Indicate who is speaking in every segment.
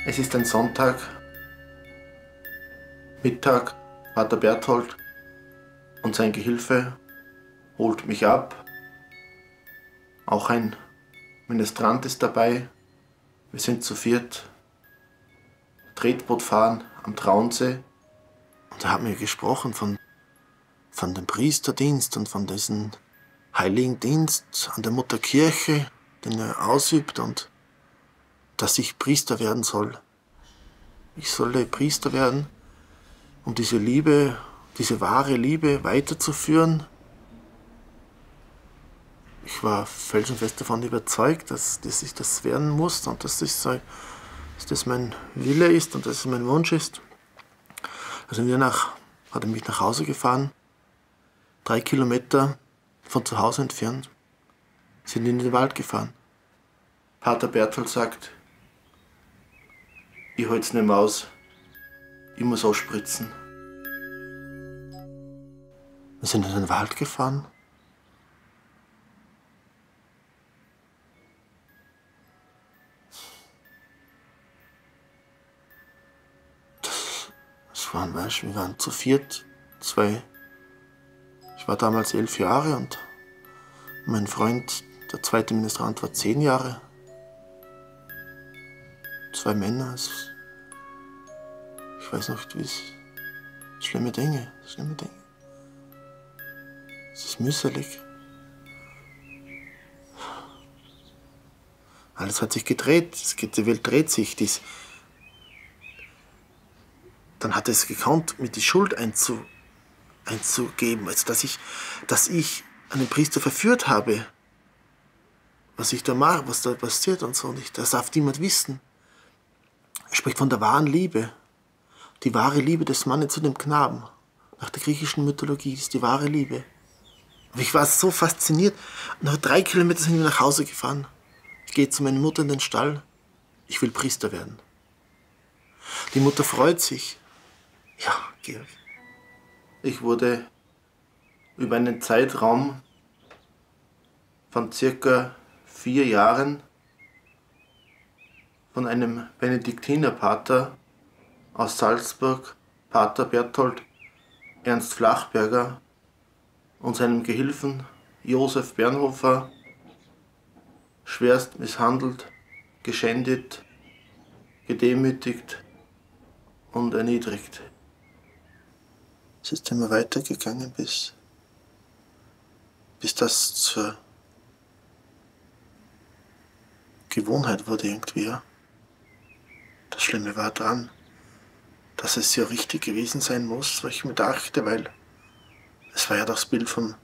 Speaker 1: Es ist ein Sonntag, Mittag, Pater Berthold und sein Gehilfe holt mich ab. Auch ein Ministrant ist dabei. Wir sind zu viert. Tretboot fahren am Traunsee. Und er hat mir gesprochen von dem Priesterdienst und von diesem heiligen Dienst an der Mutterkirche, den er ausübt, und dass ich Priester werden soll. Ich solle Priester werden, um diese Liebe, diese wahre Liebe weiterzuführen. Ich war felsenfest davon überzeugt, dass ich das werden muss und dass das mein Wille ist und dass es mein Wunsch ist. Also hat er mich nach Hause gefahren, 3 Kilometer von zu Hause entfernt, sind in den Wald gefahren. Pater Berthold sagt, ich halt's nicht mehr aus, ich muss ausspritzen. Wir sind in den Wald gefahren. Wir waren zu viert, ich war damals 11 Jahre und mein Freund, der zweite Ministrant, war 10 Jahre. 2 Männer, ich weiß noch, wie es, schlimme Dinge. Es ist mühselig. Alles hat sich gedreht, die Welt dreht sich. Dann hat er es gekonnt, mir die Schuld einzugeben, also dass ich einen Priester verführt habe. Was ich da mache, was da passiert und so. Und das darf niemand wissen. Er spricht von der wahren Liebe. Die wahre Liebe des Mannes zu dem Knaben. Nach der griechischen Mythologie ist die wahre Liebe. Aber ich war so fasziniert. Nach 3 Kilometern sind wir nach Hause gefahren. Ich gehe zu meiner Mutter in den Stall. Ich will Priester werden. Die Mutter freut sich. Ja, Georg. Ich wurde über einen Zeitraum von circa 4 Jahren von einem Benediktinerpater aus Salzburg, Pater Berthold Ernst Flachberger, und seinem Gehilfen Josef Bernhofer schwerst misshandelt, geschändet, gedemütigt und erniedrigt. Es ist immer weitergegangen, bis das zur Gewohnheit wurde irgendwie. Ja. Das Schlimme war dran, dass es ja richtig gewesen sein muss, was ich mir dachte, weil es war ja das Bild von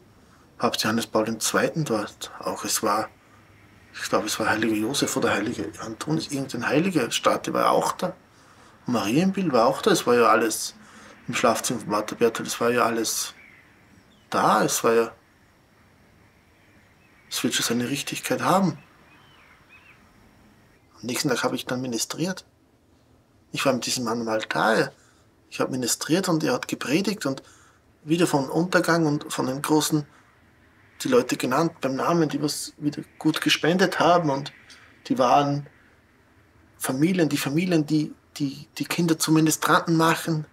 Speaker 1: Papst Johannes Paul II. Dort. Auch ich glaube, es war heiliger Josef oder heiliger Antonius, irgendein heiliger Statue war auch da. Marienbild war auch da, es war ja alles im Schlafzimmer von Pater Berthold, es war ja alles da, es wird schon seine Richtigkeit haben. Am nächsten Tag habe ich dann ministriert. Ich war mit diesem Mann am Altar, ich habe ministriert und er hat gepredigt und wieder vom Untergang und von den Großen die Leute genannt beim Namen, die was wieder gut gespendet haben, und die waren Familien, die Kinder zu Ministranten machen.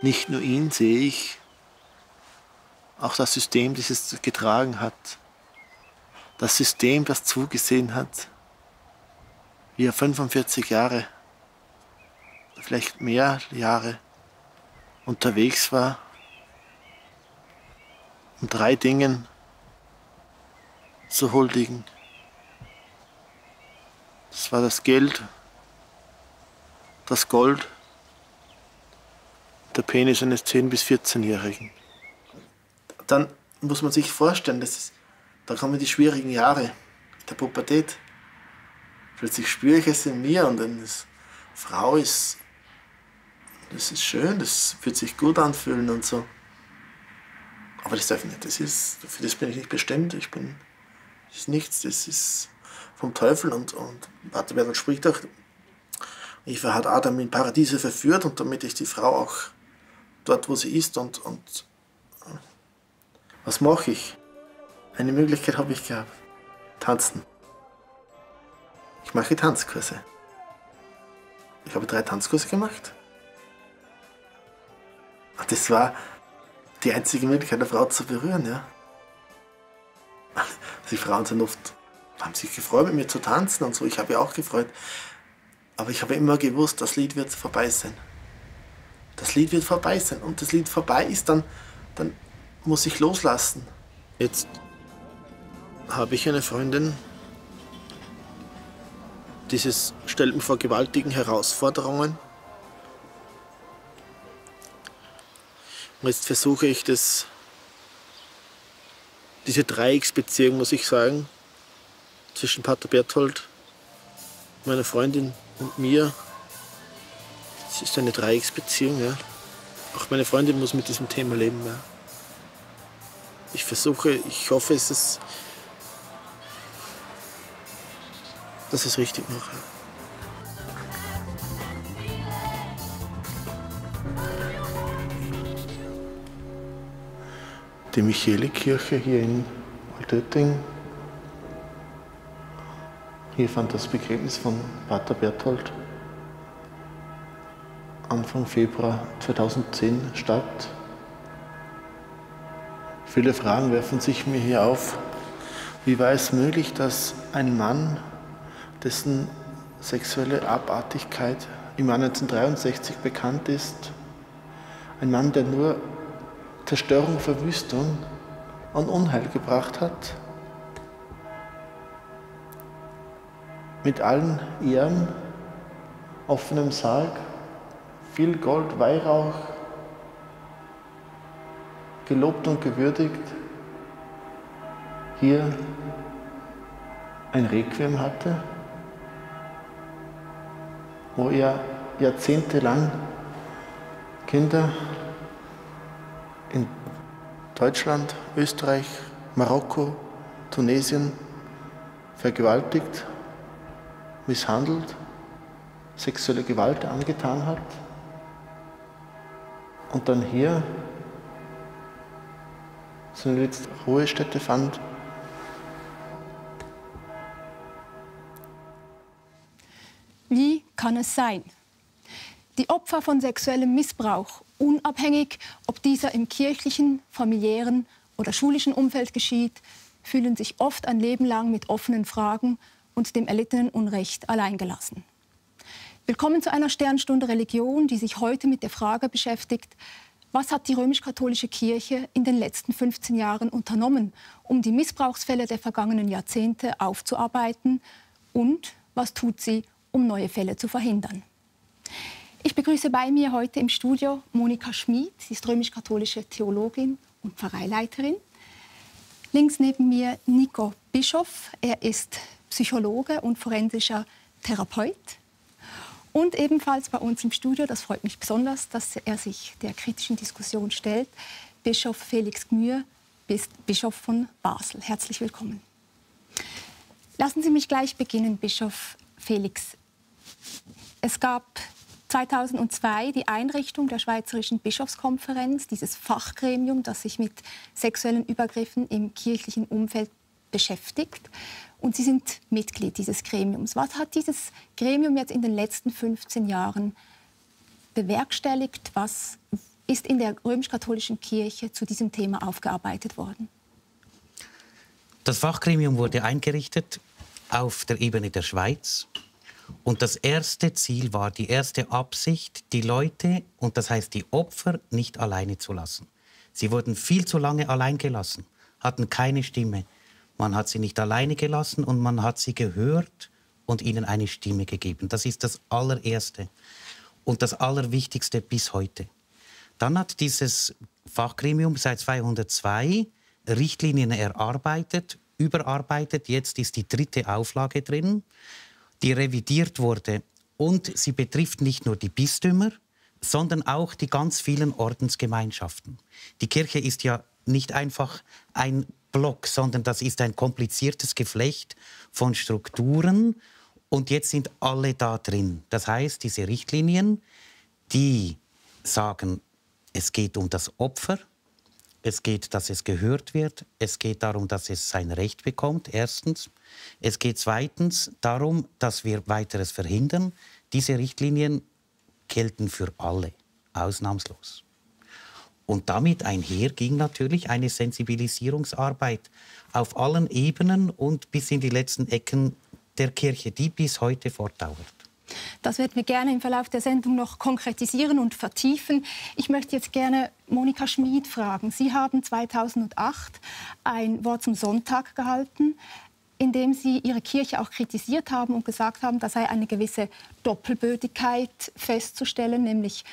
Speaker 1: Nicht nur ihn sehe ich, auch das System, das es getragen hat. Das System, das zugesehen hat, wie er 45 Jahre, vielleicht mehr Jahre unterwegs war, um 3 Dingen zu huldigen. Das war das Geld, das Gold, der Penis eines 10- bis 14-Jährigen. Dann muss man sich vorstellen, da kommen die schwierigen Jahre der Pubertät. Plötzlich spüre ich es in mir und eine Frau das ist schön, das wird sich gut anfühlen und so. Aber das darf ich nicht, für das bin ich nicht bestimmt. Das ist nichts, das ist vom Teufel und Pater Berthold spricht auch, Eva hat Adam in Paradiese verführt und damit ist die Frau auch dort, wo sie ist und was mache ich? Eine Möglichkeit habe ich gehabt, tanzen. Ich mache Tanzkurse. Ich habe 3 Tanzkurse gemacht. Und das war die einzige Möglichkeit, eine Frau zu berühren. Ja. Die Frauen haben sich gefreut, mit mir zu tanzen und so. Ich habe mich auch gefreut. Aber ich habe immer gewusst, das Lied wird vorbei sein. Das Lied wird vorbei sein. Und das Lied vorbei ist, dann muss ich loslassen. Jetzt habe ich eine Freundin. Dieses stellt mich vor gewaltigen Herausforderungen. Und jetzt versuche ich diese Dreiecksbeziehung, muss ich sagen, zwischen Pater Berthold, meiner Freundin und mir. Es ist eine Dreiecksbeziehung, ja. Auch meine Freundin muss mit diesem Thema leben, ja. Ich hoffe, dass ich es richtig mache. Die Michaelikirche hier in Altötting. Hier fand das Begräbnis von Pater Berthold Anfang Februar 2010 statt. Viele Fragen werfen sich mir hier auf. Wie war es möglich, dass ein Mann, dessen sexuelle Abartigkeit im Jahr 1963 bekannt ist, ein Mann, der nur Zerstörung, Verwüstung und Unheil gebracht hat, mit allen Ehren, offenem Sarg, viel Gold, Weihrauch, gelobt und gewürdigt, hier ein Requiem hatte, wo er jahrzehntelang Kinder in Deutschland, Österreich, Marokko, Tunesien vergewaltigt, misshandelt, sexuelle Gewalt angetan hat und dann hier seine letzte Ruhestätte fand.
Speaker 2: Wie kann es sein? Die Opfer von sexuellem Missbrauch, unabhängig, ob dieser im kirchlichen, familiären oder schulischen Umfeld geschieht, fühlen sich oft ein Leben lang mit offenen Fragen und dem erlittenen Unrecht alleingelassen. Willkommen zu einer Sternstunde Religion, die sich heute mit der Frage beschäftigt, was hat die römisch-katholische Kirche in den letzten 15 Jahren unternommen, um die Missbrauchsfälle der vergangenen Jahrzehnte aufzuarbeiten und was tut sie, um neue Fälle zu verhindern. Ich begrüße bei mir heute im Studio Monika Schmid. Sie ist römisch-katholische Theologin und Pfarreileiterin. Links neben mir Nico Bischoff. Er ist Psychologe und forensischer Therapeut. Und ebenfalls bei uns im Studio, das freut mich besonders, dass er sich der kritischen Diskussion stellt, Bischof Felix Gmür, Bischof von Basel. Herzlich willkommen. Lassen Sie mich gleich beginnen, Bischof Felix. Es gab 2002 die Einrichtung der Schweizerischen Bischofskonferenz, dieses Fachgremium, das sich mit sexuellen Übergriffen im kirchlichen Umfeld beschäftigt. Und Sie sind Mitglied dieses Gremiums. Was hat dieses Gremium jetzt in den letzten 15 Jahren bewerkstelligt? Was ist in der römisch-katholischen Kirche zu diesem Thema aufgearbeitet worden?
Speaker 3: Das Fachgremium wurde eingerichtet auf der Ebene der Schweiz. Und das erste Ziel war, die erste Absicht, die Leute, und das heißt die Opfer, nicht alleine zu lassen. Sie wurden viel zu lange allein gelassen, hatten keine Stimme. Man hat sie nicht alleine gelassen und man hat sie gehört und ihnen eine Stimme gegeben. Das ist das Allererste und das Allerwichtigste bis heute. Dann hat dieses Fachgremium seit 2002 Richtlinien erarbeitet, überarbeitet. Jetzt ist die 3. Auflage drin, die revidiert wurde. Und sie betrifft nicht nur die Bistümer, sondern auch die ganz vielen Ordensgemeinschaften. Die Kirche ist ja nicht einfach ein Block, sondern das ist ein kompliziertes Geflecht von Strukturen. Und jetzt sind alle da drin. Das heißt, diese Richtlinien, die sagen, es geht um das Opfer, es geht, dass es gehört wird, es geht darum, dass es sein Recht bekommt, erstens. Es geht zweitens darum, dass wir weiteres verhindern. Diese Richtlinien gelten für alle, ausnahmslos. Und damit einher ging natürlich eine Sensibilisierungsarbeit auf allen Ebenen und bis in die letzten Ecken der Kirche, die bis heute fortdauert.
Speaker 2: Das werden wir gerne im Verlauf der Sendung noch konkretisieren und vertiefen. Ich möchte jetzt gerne Monika Schmid fragen. Sie haben 2008 ein Wort zum Sonntag gehalten, in dem Sie Ihre Kirche auch kritisiert haben und gesagt haben, da sei eine gewisse Doppelbödigkeit festzustellen, nämlich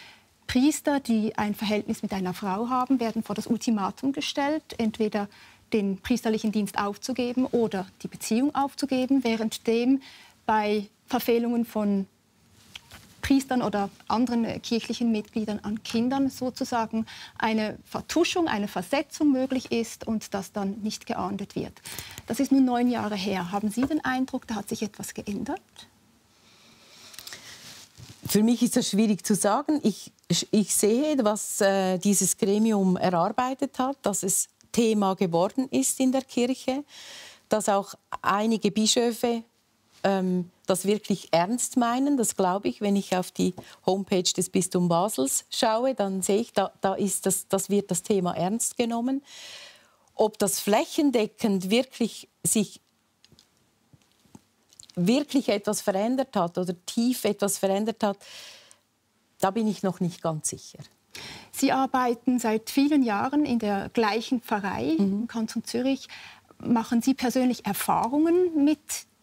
Speaker 2: Priester, die ein Verhältnis mit einer Frau haben, werden vor das Ultimatum gestellt, entweder den priesterlichen Dienst aufzugeben oder die Beziehung aufzugeben, währenddem bei Verfehlungen von Priestern oder anderen kirchlichen Mitgliedern an Kindern sozusagen eine Vertuschung, eine Versetzung möglich ist und das dann nicht geahndet wird. Das ist nun 9 Jahre her. Haben Sie den Eindruck, da hat sich etwas geändert?
Speaker 4: Für mich ist das schwierig zu sagen. Ich sehe, was dieses Gremium erarbeitet hat, dass es Thema geworden ist in der Kirche, dass auch einige Bischöfe das wirklich ernst meinen. Das glaube ich, wenn ich auf die Homepage des Bistums Basels schaue, dann sehe ich, da wird das Thema ernst genommen. Ob das flächendeckend sich wirklich etwas verändert hat oder tief etwas verändert hat, da bin ich noch nicht ganz sicher.
Speaker 2: Sie arbeiten seit vielen Jahren in der gleichen Pfarrei im Kanton Zürich. Machen Sie persönlich Erfahrungen mit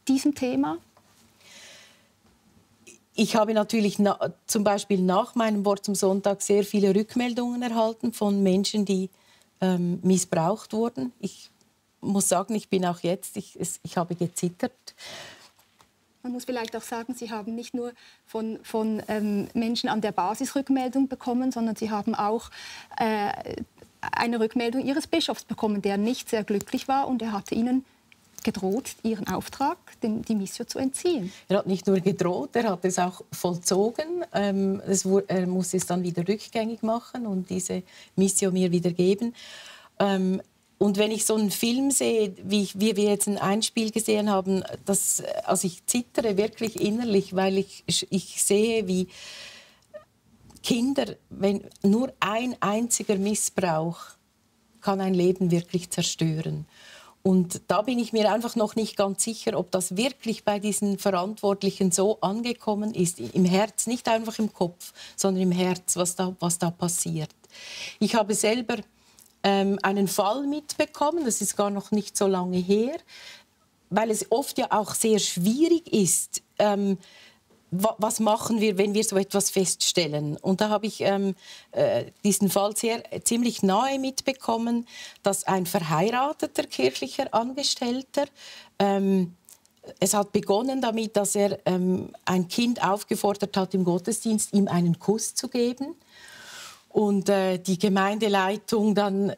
Speaker 2: diesem Thema?
Speaker 4: Ich habe natürlich zum Beispiel nach meinem Wort zum Sonntag sehr viele Rückmeldungen erhalten von Menschen, die missbraucht wurden. Ich muss sagen, ich bin auch jetzt, ich habe gezittert.
Speaker 2: Man muss vielleicht auch sagen, Sie haben nicht nur von Menschen an der Basis Rückmeldung bekommen, sondern Sie haben auch eine Rückmeldung Ihres Bischofs bekommen, der nicht sehr glücklich war und er hatte Ihnen gedroht, Ihren Auftrag, die Missio zu entziehen.
Speaker 4: Er hat nicht nur gedroht, er hat es auch vollzogen. Er muss es dann wieder rückgängig machen und diese Missio mir wieder geben. Und wenn ich so einen Film sehe, wie wir jetzt ein Einspiel gesehen haben, also ich zittere wirklich innerlich, weil ich sehe, wie Kinder, wenn nur ein einziger Missbrauch kann ein Leben wirklich zerstören. Und da bin ich mir einfach noch nicht ganz sicher, ob das wirklich bei diesen Verantwortlichen so angekommen ist. Im Herz, nicht einfach im Kopf, sondern im Herz, was da passiert. Ich habe selber einen Fall mitbekommen, das ist gar noch nicht so lange her, weil es oft ja auch sehr schwierig ist, was machen wir, wenn wir so etwas feststellen. Und da habe ich diesen Fall ziemlich nahe mitbekommen, dass ein verheirateter kirchlicher Angestellter, es hat begonnen damit, dass er ein Kind aufgefordert hat, im Gottesdienst ihm einen Kuss zu geben. Und die Gemeindeleitung dann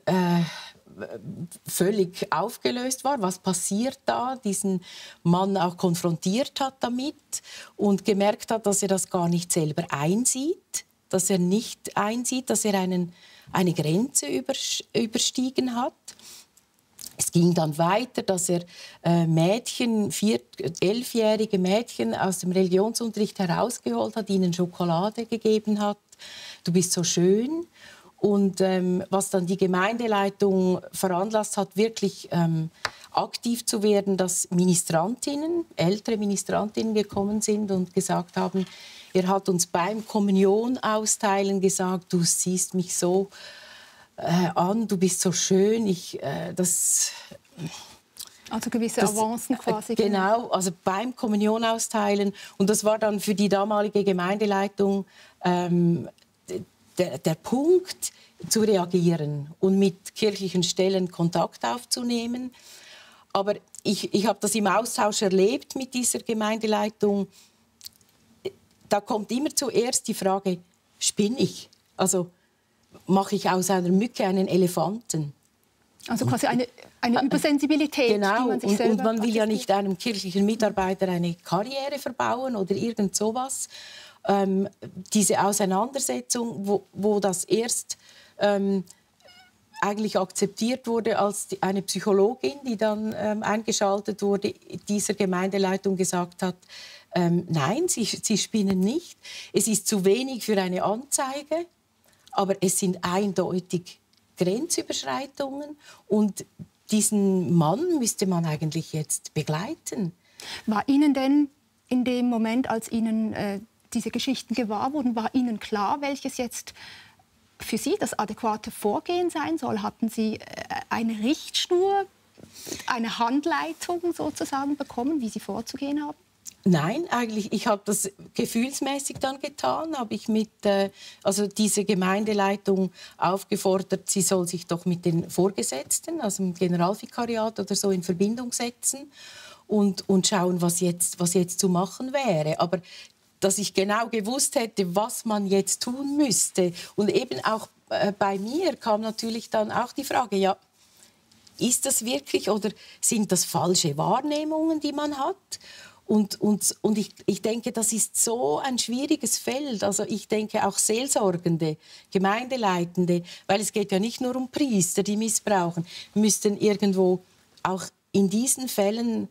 Speaker 4: völlig aufgelöst war. Was passiert da? Diesen Mann auch konfrontiert hat damit und gemerkt hat, dass er das gar nicht selber einsieht, dass er nicht einsieht, dass er eine Grenze überstiegen hat. Es ging dann weiter, dass er Mädchen, 11-jährige Mädchen aus dem Religionsunterricht herausgeholt hat, ihnen Schokolade gegeben hat. Du bist so schön. Und was dann die Gemeindeleitung veranlasst hat, wirklich aktiv zu werden, dass Ministrantinnen, ältere Ministrantinnen gekommen sind und gesagt haben, er hat uns beim Kommunion austeilen gesagt, du siehst mich so an, du bist so schön.
Speaker 2: Also gewisse Avancen quasi.
Speaker 4: Genau, also beim Kommunion austeilen. Und das war dann für die damalige Gemeindeleitung der Punkt zu reagieren und mit kirchlichen Stellen Kontakt aufzunehmen. Aber ich habe das im Austausch erlebt mit dieser Gemeindeleitung. Da kommt immer zuerst die Frage, spinne ich? Also mache ich aus einer Mücke einen Elefanten?
Speaker 2: Also quasi eine Übersensibilität,
Speaker 4: genau.
Speaker 2: Die man sich selber
Speaker 4: und man will ja nicht einem kirchlichen Mitarbeiter eine Karriere verbauen oder irgend sowas. Diese Auseinandersetzung, wo das erst eigentlich akzeptiert wurde, als eine Psychologin, die dann eingeschaltet wurde, dieser Gemeindeleitung gesagt hat, nein, sie spinnen nicht. Es ist zu wenig für eine Anzeige, aber es sind eindeutig Grenzüberschreitungen und diesen Mann müsste man eigentlich jetzt begleiten.
Speaker 2: War Ihnen denn in dem Moment, als Ihnen diese Geschichten gewahr wurden, war Ihnen klar, welches jetzt für Sie das adäquate Vorgehen sein soll? Hatten Sie eine Richtschnur, eine Handleitung sozusagen bekommen, wie Sie vorzugehen haben?
Speaker 4: Nein, eigentlich, ich habe das gefühlsmäßig dann getan, habe ich also diese Gemeindeleitung aufgefordert, sie soll sich doch mit den Vorgesetzten, also im Generalvikariat oder so, in Verbindung setzen und schauen, was jetzt zu machen wäre. Aber dass ich genau gewusst hätte, was man jetzt tun müsste. Und eben auch bei mir kam natürlich dann auch die Frage, ja, ist das wirklich oder sind das falsche Wahrnehmungen, die man hat? Und ich denke, das ist so ein schwieriges Feld. Also ich denke auch Seelsorgende, Gemeindeleitende, weil es geht ja nicht nur um Priester, die missbrauchen, müssten irgendwo auch in diesen Fällen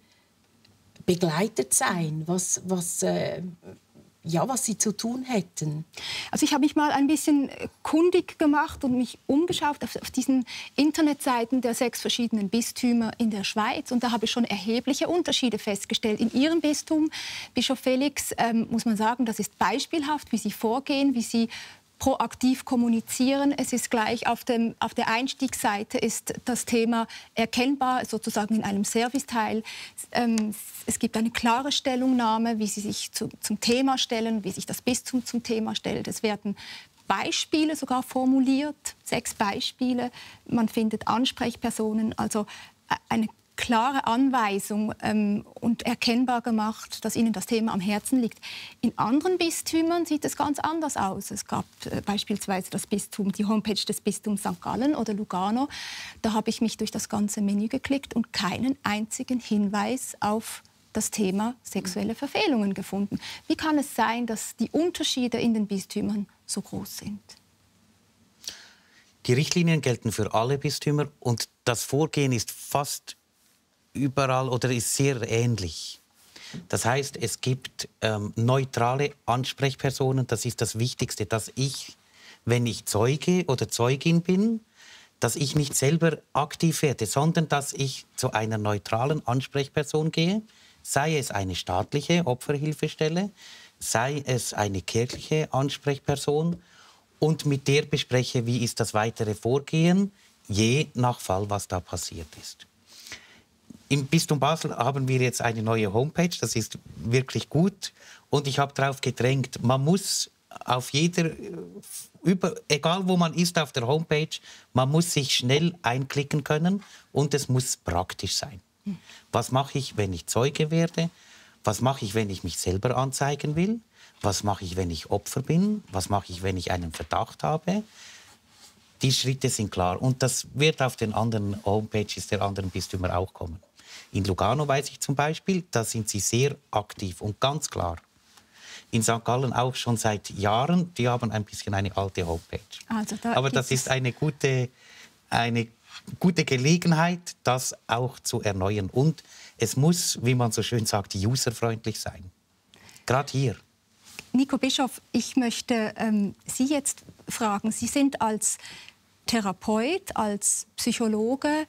Speaker 4: begleitet sein, was sie zu tun hätten.
Speaker 2: Also ich habe mich mal ein bisschen kundig gemacht und mich umgeschaut auf diesen Internetseiten der 6 verschiedenen Bistümer in der Schweiz. Und da habe ich schon erhebliche Unterschiede festgestellt. In Ihrem Bistum, Bischof Felix, muss man sagen, das ist beispielhaft, wie Sie vorgehen, wie Sie proaktiv kommunizieren. Es ist gleich auf der Einstiegsseite ist das Thema erkennbar, sozusagen in einem Serviceteil. Es gibt eine klare Stellungnahme, wie Sie sich zum Thema stellen, wie sich das Bistum zum Thema stellt. Es werden Beispiele sogar formuliert, 6 Beispiele. Man findet Ansprechpersonen, also eine klare Anweisung und erkennbar gemacht, dass Ihnen das Thema am Herzen liegt. In anderen Bistümern sieht es ganz anders aus. Es gab beispielsweise die Homepage des Bistums St. Gallen oder Lugano. Da habe ich mich durch das ganze Menü geklickt und keinen einzigen Hinweis auf das Thema sexuelle Verfehlungen gefunden. Wie kann es sein, dass die Unterschiede in den Bistümern so groß sind?
Speaker 3: Die Richtlinien gelten für alle Bistümer und das Vorgehen ist fast überall oder ist sehr ähnlich. Das heißt, es gibt neutrale Ansprechpersonen. Das ist das Wichtigste, dass ich, wenn ich Zeuge oder Zeugin bin, dass ich nicht selber aktiv werde, sondern dass ich zu einer neutralen Ansprechperson gehe, sei es eine staatliche Opferhilfestelle, sei es eine kirchliche Ansprechperson und mit der bespreche, wie ist das weitere Vorgehen, je nach Fall, was da passiert ist. Im Bistum Basel haben wir jetzt eine neue Homepage, das ist wirklich gut. Und ich habe darauf gedrängt, man muss auf egal wo man ist auf der Homepage, man muss sich schnell einklicken können und es muss praktisch sein. Was mache ich, wenn ich Zeuge werde? Was mache ich, wenn ich mich selber anzeigen will? Was mache ich, wenn ich Opfer bin? Was mache ich, wenn ich einen Verdacht habe? Die Schritte sind klar und das wird auf den anderen Homepages der anderen Bistümer auch kommen. In Lugano weiß ich zum Beispiel, da sind sie sehr aktiv und ganz klar. In St. Gallen auch schon seit Jahren, die haben ein bisschen eine alte Homepage. Also aber das ist eine gute Gelegenheit, das auch zu erneuern. Und es muss, wie man so schön sagt, userfreundlich sein. Gerade hier.
Speaker 2: Nico Bischof, ich möchte Sie jetzt fragen. Sie sind als Therapeut, als Psychologe,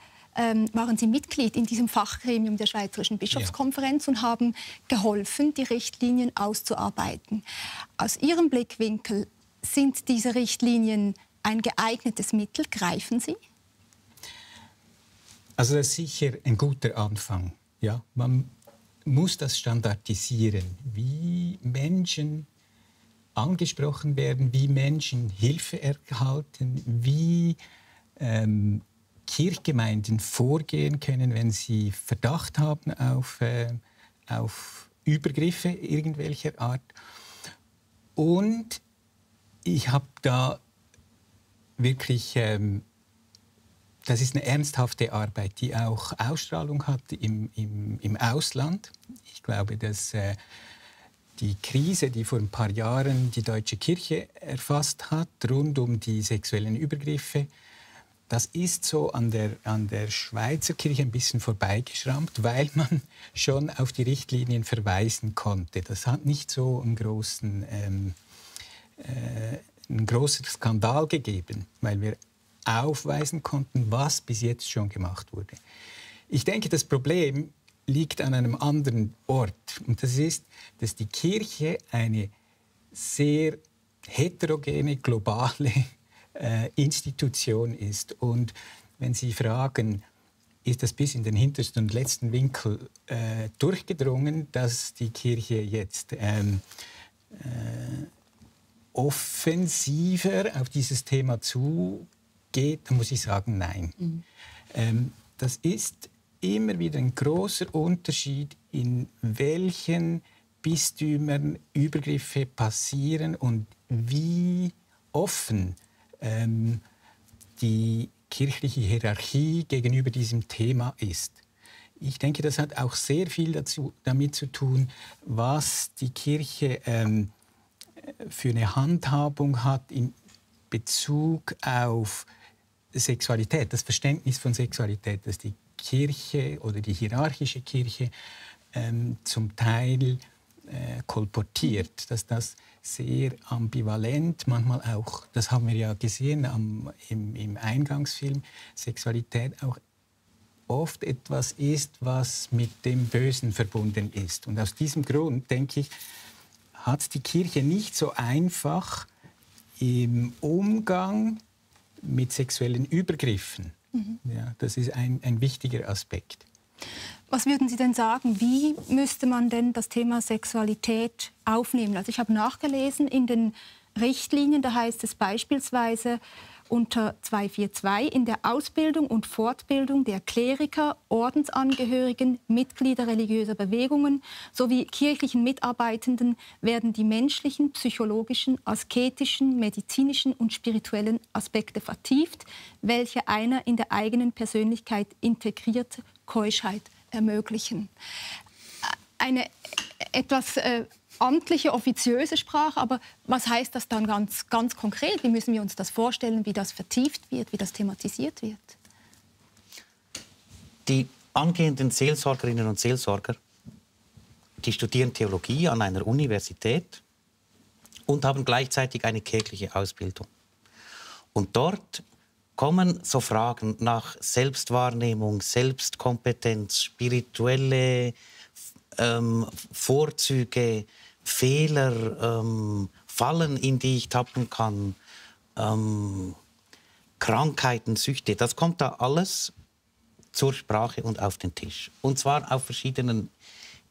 Speaker 2: waren Sie Mitglied in diesem Fachgremium der Schweizerischen Bischofskonferenz und haben geholfen, die Richtlinien auszuarbeiten. Aus Ihrem Blickwinkel, sind diese Richtlinien ein geeignetes Mittel? Greifen sie?
Speaker 5: Also das ist sicher ein guter Anfang. Ja? Man muss das standardisieren, wie Menschen angesprochen werden, wie Menschen Hilfe erhalten, wie Kirchgemeinden vorgehen können, wenn sie Verdacht haben auf Übergriffe irgendwelcher Art. Und ich habe da wirklich, das ist eine ernsthafte Arbeit, die auch Ausstrahlung hat im Ausland. Ich glaube, dass die Krise, die vor ein paar Jahren die deutsche Kirche erfasst hat, rund um die sexuellen Übergriffe, das ist so an der Schweizer Kirche ein bisschen vorbeigeschrammt, weil man schon auf die Richtlinien verweisen konnte. Das hat nicht so einen großen Skandal gegeben, weil wir aufweisen konnten, was bis jetzt schon gemacht wurde. Ich denke, das Problem liegt an einem anderen Ort. Und das ist, dass die Kirche eine sehr heterogene, globale Institution ist. Und wenn Sie fragen, ist das bis in den hintersten und letzten Winkel durchgedrungen, dass die Kirche jetzt offensiver auf dieses Thema zugeht, dann muss ich sagen, nein. Das ist immer wieder ein großer Unterschied, in welchen Bistümern Übergriffe passieren und wie offen die kirchliche Hierarchie gegenüber diesem Thema ist. Ich denke, das hat auch sehr viel damit zu tun, was die Kirche für eine Handhabung hat in Bezug auf Sexualität, das Verständnis von Sexualität, dass die Kirche oder die hierarchische Kirche zum Teil kolportiert, dass das sehr ambivalent, manchmal auch, das haben wir ja gesehen im Eingangsfilm, Sexualität auch oft etwas ist, was mit dem Bösen verbunden ist. Und aus diesem Grund, denke ich, hat die Kirche nicht so einfach im Umgang mit sexuellen Übergriffen. Ja, das ist ein wichtiger Aspekt.
Speaker 2: Was würden Sie denn sagen, wie müsste man denn das Thema Sexualität aufnehmen? Also ich habe nachgelesen in den Richtlinien, da heißt es beispielsweise unter 242, in der Ausbildung und Fortbildung der Kleriker, Ordensangehörigen, Mitglieder religiöser Bewegungen sowie kirchlichen Mitarbeitenden werden die menschlichen, psychologischen, asketischen, medizinischen und spirituellen Aspekte vertieft, welche einer in der eigenen Persönlichkeit integrierte Keuschheit ermöglichen. Eine etwas amtliche, offiziöse Sprache, aber was heißt das dann ganz konkret? Wie müssen wir uns das vorstellen, wie das vertieft wird, wie das thematisiert wird?
Speaker 3: Die angehenden Seelsorgerinnen und Seelsorger, die studieren Theologie an einer Universität und haben gleichzeitig eine kirchliche Ausbildung. Und dort kommen so Fragen nach Selbstwahrnehmung, Selbstkompetenz, spirituelle Vorzüge, Fehler, Fallen, in die ich tappen kann, Krankheiten, Süchte. Das kommt da alles zur Sprache und auf den Tisch. Und zwar auf verschiedenen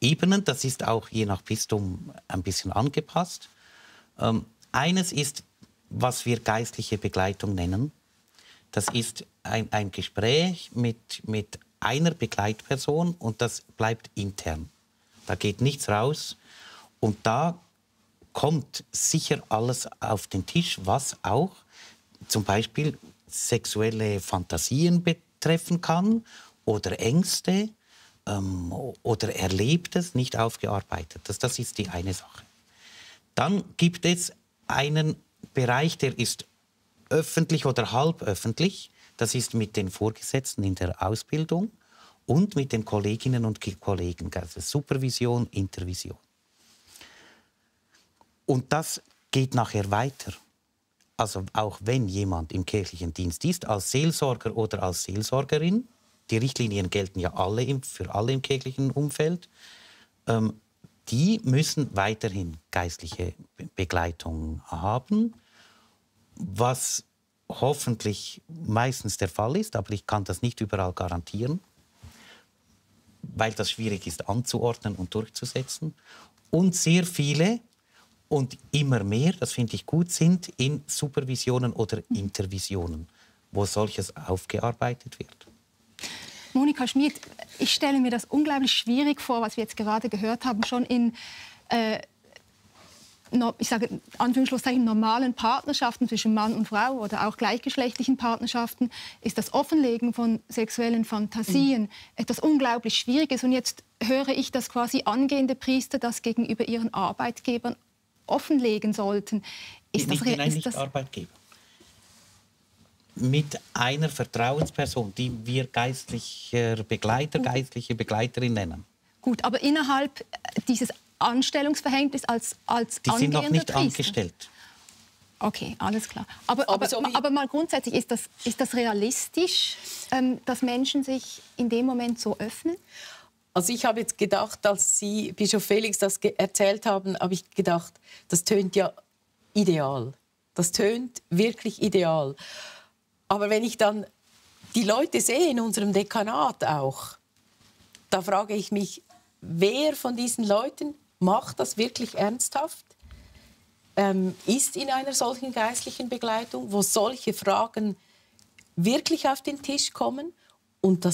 Speaker 3: Ebenen. Das ist auch je nach Bistum ein bisschen angepasst. Eines ist, was wir geistliche Begleitung nennen. Das ist ein Gespräch mit einer Begleitperson und das bleibt intern. Da geht nichts raus und da kommt sicher alles auf den Tisch, was auch zum Beispiel sexuelle Fantasien betreffen kann oder Ängste oder Erlebtes, nicht aufgearbeitet. Das ist die eine Sache. Dann gibt es einen Bereich, der ist öffentlich oder halböffentlich. Das ist mit den Vorgesetzten in der Ausbildung und mit den Kolleginnen und Kollegen, also Supervision, Intervision. Und das geht nachher weiter. Also auch wenn jemand im kirchlichen Dienst ist, als Seelsorger oder als Seelsorgerin, die Richtlinien gelten ja für alle im kirchlichen Umfeld, die müssen weiterhin geistliche Begleitung haben, was hoffentlich meistens der Fall ist, aber ich kann das nicht überall garantieren, weil das schwierig ist anzuordnen und durchzusetzen. Und sehr viele Und immer mehr, das finde ich gut, sind in Supervisionen oder Intervisionen, wo solches aufgearbeitet wird.
Speaker 2: Monika Schmid, ich stelle mir das unglaublich schwierig vor, was wir jetzt gerade gehört haben, schon in ich sage Anführungsschlusszeichen normalen Partnerschaften zwischen Mann und Frau oder auch gleichgeschlechtlichen Partnerschaften ist das Offenlegen von sexuellen Fantasien etwas unglaublich Schwieriges. Und jetzt höre ich, dass quasi angehende Priester das gegenüber ihren Arbeitgebern offenlegen sollten.
Speaker 3: Nicht Arbeitgeber. Mit einer Vertrauensperson, die wir geistliche Begleiterin nennen.
Speaker 2: Gut, aber innerhalb dieses Anstellungsverhältnis als
Speaker 3: die sind noch nicht
Speaker 2: Priester
Speaker 3: angestellt.
Speaker 2: Okay, alles klar. Aber mal grundsätzlich, ist das realistisch, dass Menschen sich in dem Moment so öffnen?
Speaker 4: Also ich habe jetzt gedacht, als Sie, Bischof Felix, das erzählt haben, habe ich gedacht, das tönt ja ideal. Das tönt wirklich ideal. Aber wenn ich dann die Leute sehe in unserem Dekanat auch, da frage ich mich, wer von diesen Leuten macht das wirklich ernsthaft? Ist in einer solchen geistlichen Begleitung, wo solche Fragen wirklich auf den Tisch kommen? Und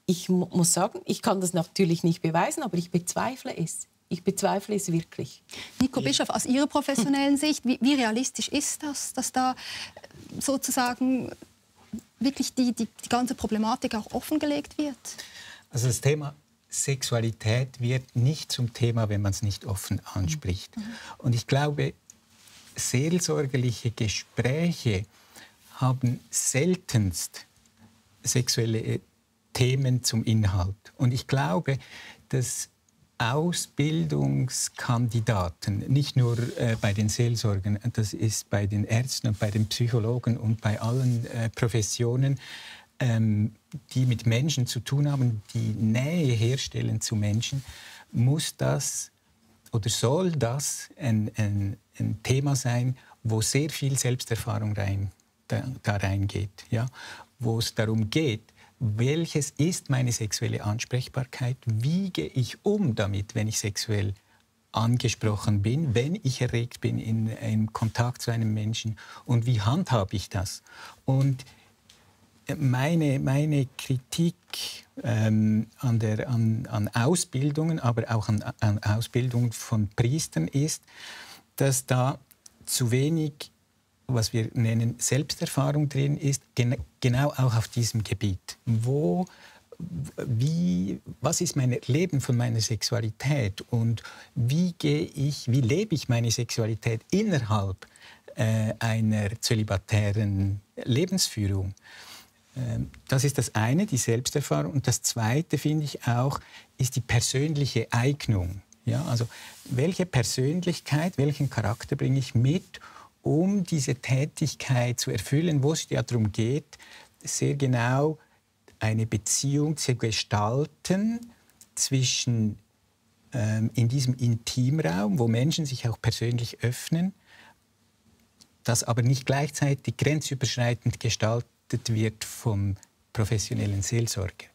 Speaker 4: ich muss sagen, ich kann das natürlich nicht beweisen, aber ich bezweifle es. Ich bezweifle es wirklich.
Speaker 2: Nico Bischof, aus Ihrer professionellen Sicht, wie realistisch ist das, dass da sozusagen wirklich die ganze Problematik auch offengelegt wird?
Speaker 5: Also das Thema Sexualität wird nicht zum Thema, wenn man es nicht offen anspricht. Und ich glaube, seelsorgerliche Gespräche haben seltenst sexuelle Themen zum Inhalt. Und ich glaube, dass Ausbildungskandidaten, nicht nur bei den Seelsorgern, das ist bei den Ärzten und bei den Psychologen und bei allen Professionen, die mit Menschen zu tun haben, die Nähe herstellen zu Menschen, muss das oder soll das ein Thema sein, wo sehr viel Selbsterfahrung da reingeht. Ja? Wo es darum geht, welches ist meine sexuelle Ansprechbarkeit, wie gehe ich um damit, wenn ich sexuell angesprochen bin, wenn ich erregt bin in Kontakt zu einem Menschen und wie handhabe ich das. Und meine Kritik an Ausbildungen, aber auch an Ausbildungen von Priestern ist, dass da zu wenig, was wir nennen, Selbsterfahrung drin ist, genau auch auf diesem Gebiet. Was ist mein Erleben von meiner Sexualität und wie lebe ich meine Sexualität innerhalb einer zölibatären Lebensführung? Das ist das eine, die Selbsterfahrung. Und das zweite, finde ich auch, ist die persönliche Eignung. Ja, also welche Persönlichkeit, welchen Charakter bringe ich mit, um diese Tätigkeit zu erfüllen, wo es ja darum geht, sehr genau eine Beziehung zu gestalten zwischen in diesem Intimraum, wo Menschen sich auch persönlich öffnen, das aber nicht gleichzeitig grenzüberschreitend gestaltet wird vom professionellen Seelsorger.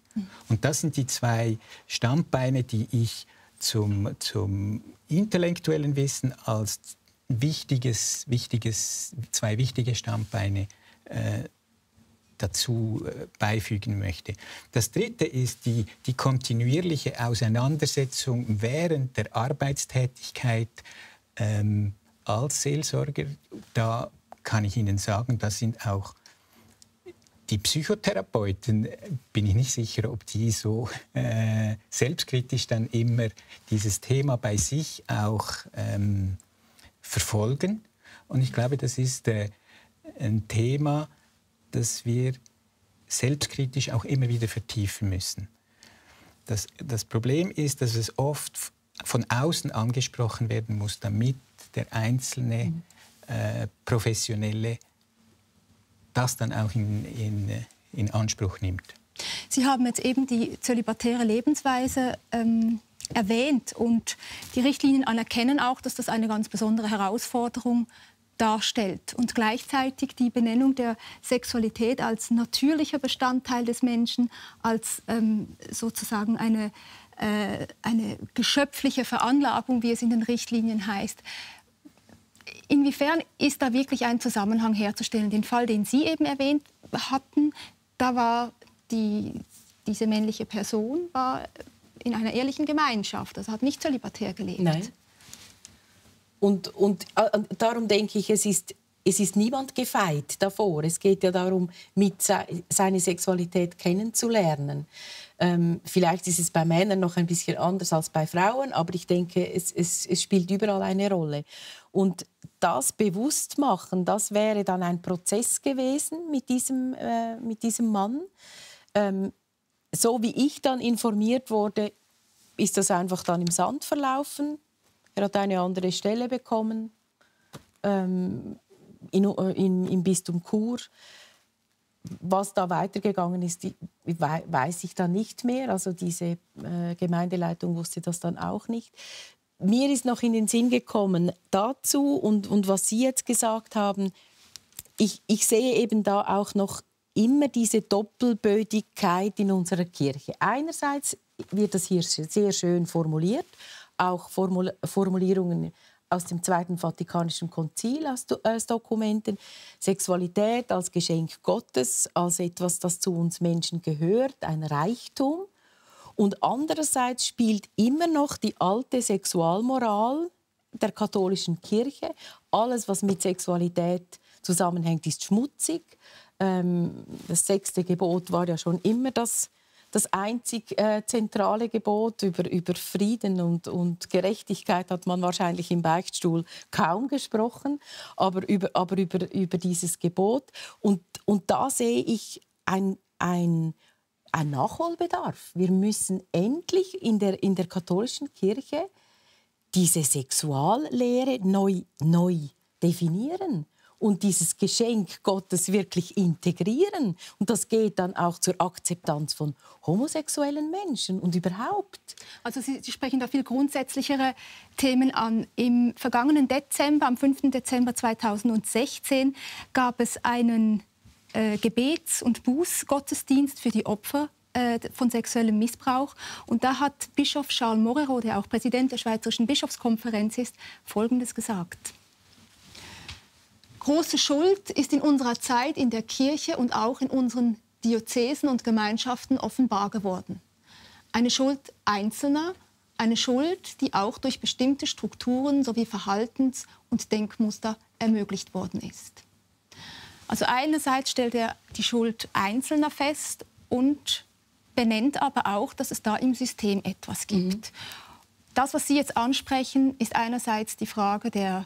Speaker 5: Und das sind die zwei Standbeine, die ich zum intellektuellen Wissen als zwei wichtige Standbeine dazu beifügen möchte. Das dritte ist die kontinuierliche Auseinandersetzung während der Arbeitstätigkeit als Seelsorger. Da kann ich Ihnen sagen, das sind auch die Psychotherapeuten, bin ich nicht sicher, ob die so selbstkritisch dann immer dieses Thema bei sich auch verfolgen. Und ich glaube, das ist ein Thema, das wir selbstkritisch auch immer wieder vertiefen müssen. Das Problem ist, dass es oft von außen angesprochen werden muss, damit der einzelne Professionelle das dann auch in Anspruch nimmt.
Speaker 2: Sie haben jetzt eben die zölibatäre Lebensweise erwähnt und die Richtlinien anerkennen auch, dass das eine ganz besondere Herausforderung darstellt und gleichzeitig die Benennung der Sexualität als natürlicher Bestandteil des Menschen, als sozusagen eine geschöpfliche Veranlagung, wie es in den Richtlinien heißt. inwiefern ist da wirklich ein Zusammenhang herzustellen? Den Fall, den Sie eben erwähnt hatten, da war diese männliche Person war in einer ehrlichen Gemeinschaft, also hat nicht zölibatär gelebt.
Speaker 4: Nein. Und darum denke ich, es ist niemand gefeit davor. Es geht ja darum, seine Sexualität kennenzulernen. Vielleicht ist es bei Männern noch ein bisschen anders als bei Frauen, aber ich denke, es spielt überall eine Rolle. Und das Bewusstmachen, das wäre dann ein Prozess gewesen mit diesem Mann. So wie ich dann informiert wurde, ist das einfach dann im Sand verlaufen. Er hat eine andere Stelle bekommen im Bistum Chur. Was da weitergegangen ist, weiß ich dann nicht mehr. Also diese Gemeindeleitung wusste das dann auch nicht. Mir ist noch in den Sinn gekommen dazu und was Sie jetzt gesagt haben, ich sehe eben da auch noch immer diese Doppelbödigkeit in unserer Kirche. Einerseits wird das hier sehr schön formuliert, auch Formulierungen aus dem Zweiten Vatikanischen Konzil als Dokumenten, Sexualität als Geschenk Gottes, als etwas, das zu uns Menschen gehört, ein Reichtum. Und andererseits spielt immer noch die alte Sexualmoral der katholischen Kirche. Alles, was mit Sexualität zusammenhängt, ist schmutzig. Das 6. Gebot war ja schon immer das einzig zentrale Gebot. Über Frieden und Gerechtigkeit hat man wahrscheinlich im Beichtstuhl kaum gesprochen, aber über dieses Gebot. Und da sehe ich ein Nachholbedarf. Wir müssen endlich in der katholischen Kirche diese Sexuallehre neu definieren und dieses Geschenk Gottes wirklich integrieren. Und das geht dann auch zur Akzeptanz von homosexuellen Menschen und überhaupt.
Speaker 2: Also Sie sprechen da viel grundsätzlichere Themen an. Im vergangenen Dezember, am 5. Dezember 2016, gab es einen Gebets- und Bußgottesdienst für die Opfer von sexuellem Missbrauch. Und da hat Bischof Charles Morero, der auch Präsident der Schweizerischen Bischofskonferenz ist, Folgendes gesagt. Große Schuld ist in unserer Zeit in der Kirche und auch in unseren Diözesen und Gemeinschaften offenbar geworden. Eine Schuld Einzelner, eine Schuld, die auch durch bestimmte Strukturen sowie Verhaltens- und Denkmuster ermöglicht worden ist. Also einerseits stellt er die Schuld Einzelner fest und benennt aber auch, dass es da im System etwas gibt. Das, was Sie jetzt ansprechen, ist einerseits die Frage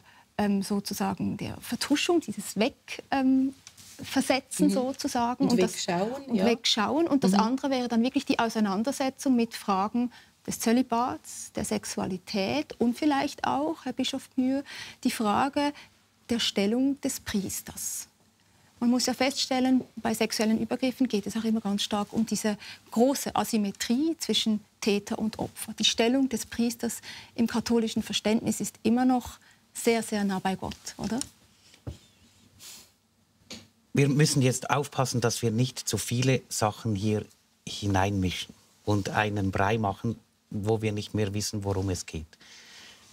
Speaker 2: sozusagen der Vertuschung, dieses Wegversetzen sozusagen.
Speaker 4: Und Wegschauen.
Speaker 2: Wegschauen. Und das andere wäre dann wirklich die Auseinandersetzung mit Fragen des Zölibats, der Sexualität und vielleicht auch, Herr Bischof Mühe, die Frage der Stellung des Priesters. Man muss ja feststellen, bei sexuellen Übergriffen geht es auch immer ganz stark um diese große Asymmetrie zwischen Täter und Opfer. Die Stellung des Priesters im katholischen Verständnis ist immer noch sehr, sehr nah bei Gott, oder?
Speaker 3: Wir müssen jetzt aufpassen, dass wir nicht zu viele Sachen hier hineinmischen und einen Brei machen, wo wir nicht mehr wissen, worum es geht.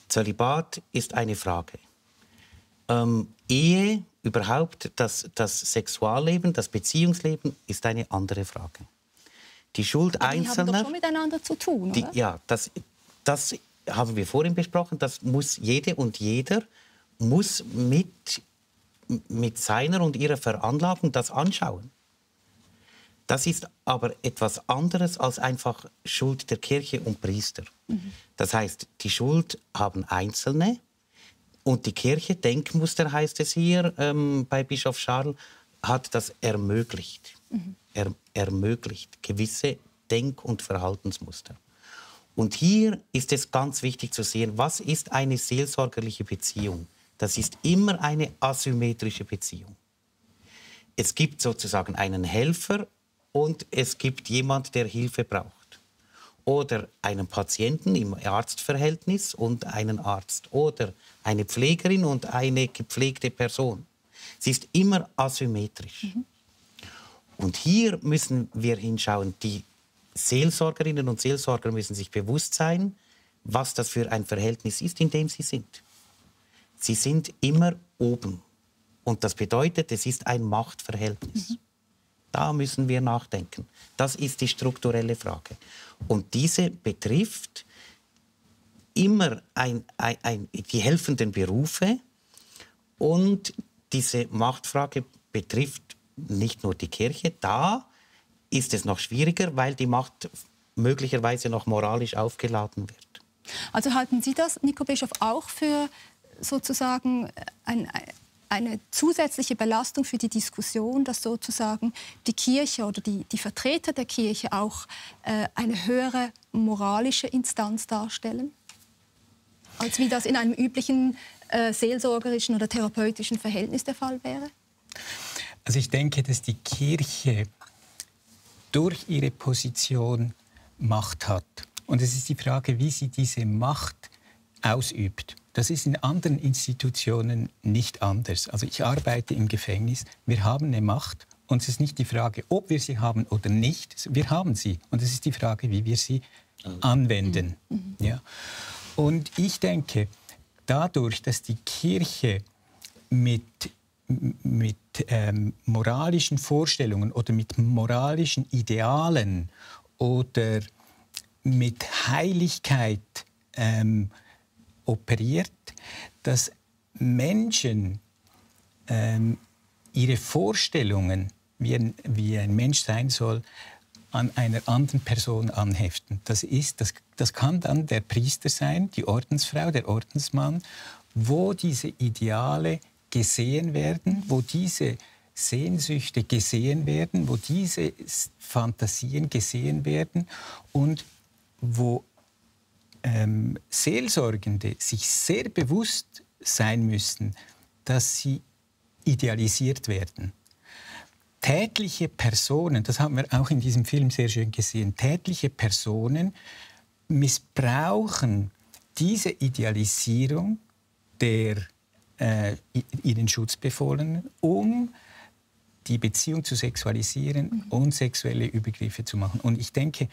Speaker 3: Zölibat ist eine Frage. Ehe, überhaupt das Sexualleben, das Beziehungsleben ist eine andere Frage. Die Schuld Einzelner...
Speaker 2: Die haben doch schon miteinander zu tun, oder?
Speaker 3: Ja, das haben wir vorhin besprochen. Das muss jede und jeder muss mit seiner und ihrer Veranlagung das anschauen. Das ist aber etwas anderes als einfach Schuld der Kirche und Priester. Das heißt, die Schuld haben Einzelne und die Kirche, Denkmuster heißt es hier bei Bischof Charles, hat das ermöglicht. Ermöglicht gewisse Denk- und Verhaltensmuster. Und hier ist es ganz wichtig zu sehen, was ist eine seelsorgerliche Beziehung? Das ist immer eine asymmetrische Beziehung. Es gibt sozusagen einen Helfer und es gibt jemand, der Hilfe braucht. Oder einen Patienten im Arztverhältnis und einen Arzt. Oder eine Pflegerin und eine gepflegte Person. Sie ist immer asymmetrisch. Und hier müssen wir hinschauen, die Seelsorgerinnen und Seelsorger müssen sich bewusst sein, was das für ein Verhältnis ist, in dem sie sind. Sie sind immer oben. Und das bedeutet, es ist ein Machtverhältnis. Da müssen wir nachdenken. Das ist die strukturelle Frage. Und diese betrifft immer die helfenden Berufe. Und diese Machtfrage betrifft nicht nur die Kirche. Da ist es noch schwieriger, weil die Macht möglicherweise noch moralisch aufgeladen wird.
Speaker 2: Also halten Sie das, Nico Bischof, auch für sozusagen eine zusätzliche Belastung für die Diskussion, dass sozusagen die Kirche oder die Vertreter der Kirche auch eine höhere moralische Instanz darstellen, als wie das in einem üblichen seelsorgerischen oder therapeutischen Verhältnis der Fall wäre?
Speaker 5: Also ich denke, dass die Kirche durch ihre Position Macht hat. Und es ist die Frage, wie sie diese Macht ausübt. Das ist in anderen Institutionen nicht anders. Also ich arbeite im Gefängnis, wir haben eine Macht und es ist nicht die Frage, ob wir sie haben oder nicht. Wir haben sie und es ist die Frage, wie wir sie anwenden. Ja. Und ich denke, dadurch, dass die Kirche mit moralischen Vorstellungen oder mit moralischen Idealen oder mit Heiligkeit operiert, dass Menschen ihre Vorstellungen, wie ein Mensch sein soll, an einer anderen Person anheften. Das kann dann der Priester sein, die Ordensfrau, der Ordensmann, wo diese Ideale gesehen werden, wo diese Sehnsüchte gesehen werden, wo diese Fantasien gesehen werden und wo Seelsorgende sich sehr bewusst sein müssen, dass sie idealisiert werden. Tätliche Personen, das haben wir auch in diesem Film sehr schön gesehen, tätliche Personen missbrauchen diese Idealisierung der ihnen Schutzbefohlenen, um die Beziehung zu sexualisieren und sexuelle Übergriffe zu machen. Und ich denke,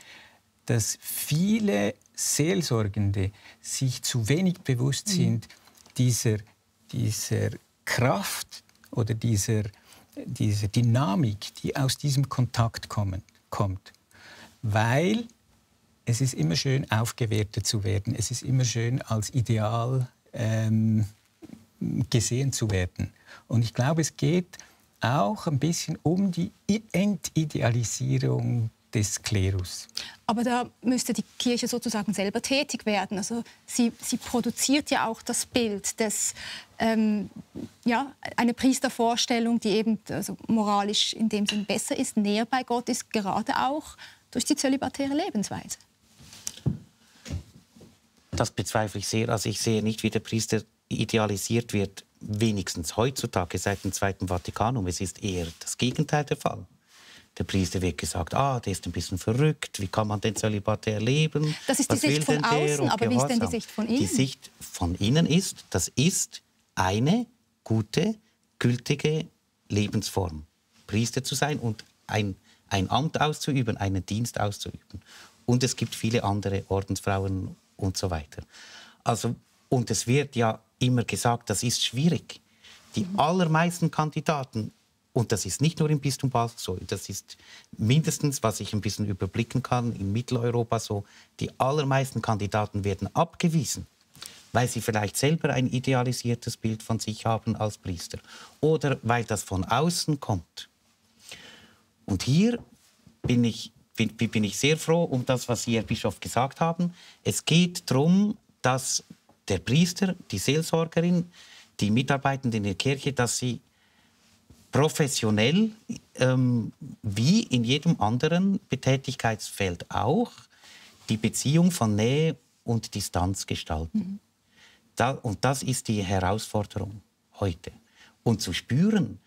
Speaker 5: dass viele Seelsorgende sich zu wenig bewusst sind dieser Kraft oder dieser Dynamik, die aus diesem Kontakt kommt. Weil es ist immer schön, aufgewertet zu werden. Es ist immer schön, als Ideal gesehen zu werden. Und ich glaube, es geht auch ein bisschen um die Entidealisierung des Klerus.
Speaker 2: Aber da müsste die Kirche sozusagen selber tätig werden. Also sie produziert ja auch das Bild des, eine Priestervorstellung, die eben also moralisch in dem Sinn besser ist, näher bei Gott ist, gerade auch durch die zölibatäre Lebensweise.
Speaker 3: Das bezweifle ich sehr. Also ich sehe nicht, wie der Priester idealisiert wird, wenigstens heutzutage seit dem Zweiten Vatikanum. Es ist eher das Gegenteil der Fall. Der Priester wird gesagt, der ist ein bisschen verrückt, wie kann man denn zölibatär leben?
Speaker 2: Das ist die Sicht von außen, aber wie ist denn die Sicht von innen? Die
Speaker 3: Sicht von innen ist, das ist eine gute, gültige Lebensform. Priester zu sein und ein Amt auszuüben, einen Dienst auszuüben. Und es gibt viele andere Ordensfrauen und so weiter. Also, und es wird ja immer gesagt, das ist schwierig. Die allermeisten Kandidaten, und das ist nicht nur im Bistum Basel so, das ist mindestens, was ich ein bisschen überblicken kann, in Mitteleuropa so, die allermeisten Kandidaten werden abgewiesen, weil sie vielleicht selber ein idealisiertes Bild von sich haben als Priester oder weil das von außen kommt. Und hier bin ich sehr froh um das, was Sie, Herr Bischof, gesagt haben. Es geht darum, dass der Priester, die Seelsorgerin, die Mitarbeitenden in der Kirche, dass sie professionell, wie in jedem anderen Betätigkeitsfeld auch, die Beziehung von Nähe und Distanz gestalten. Und das ist die Herausforderung heute. Und zu spüren,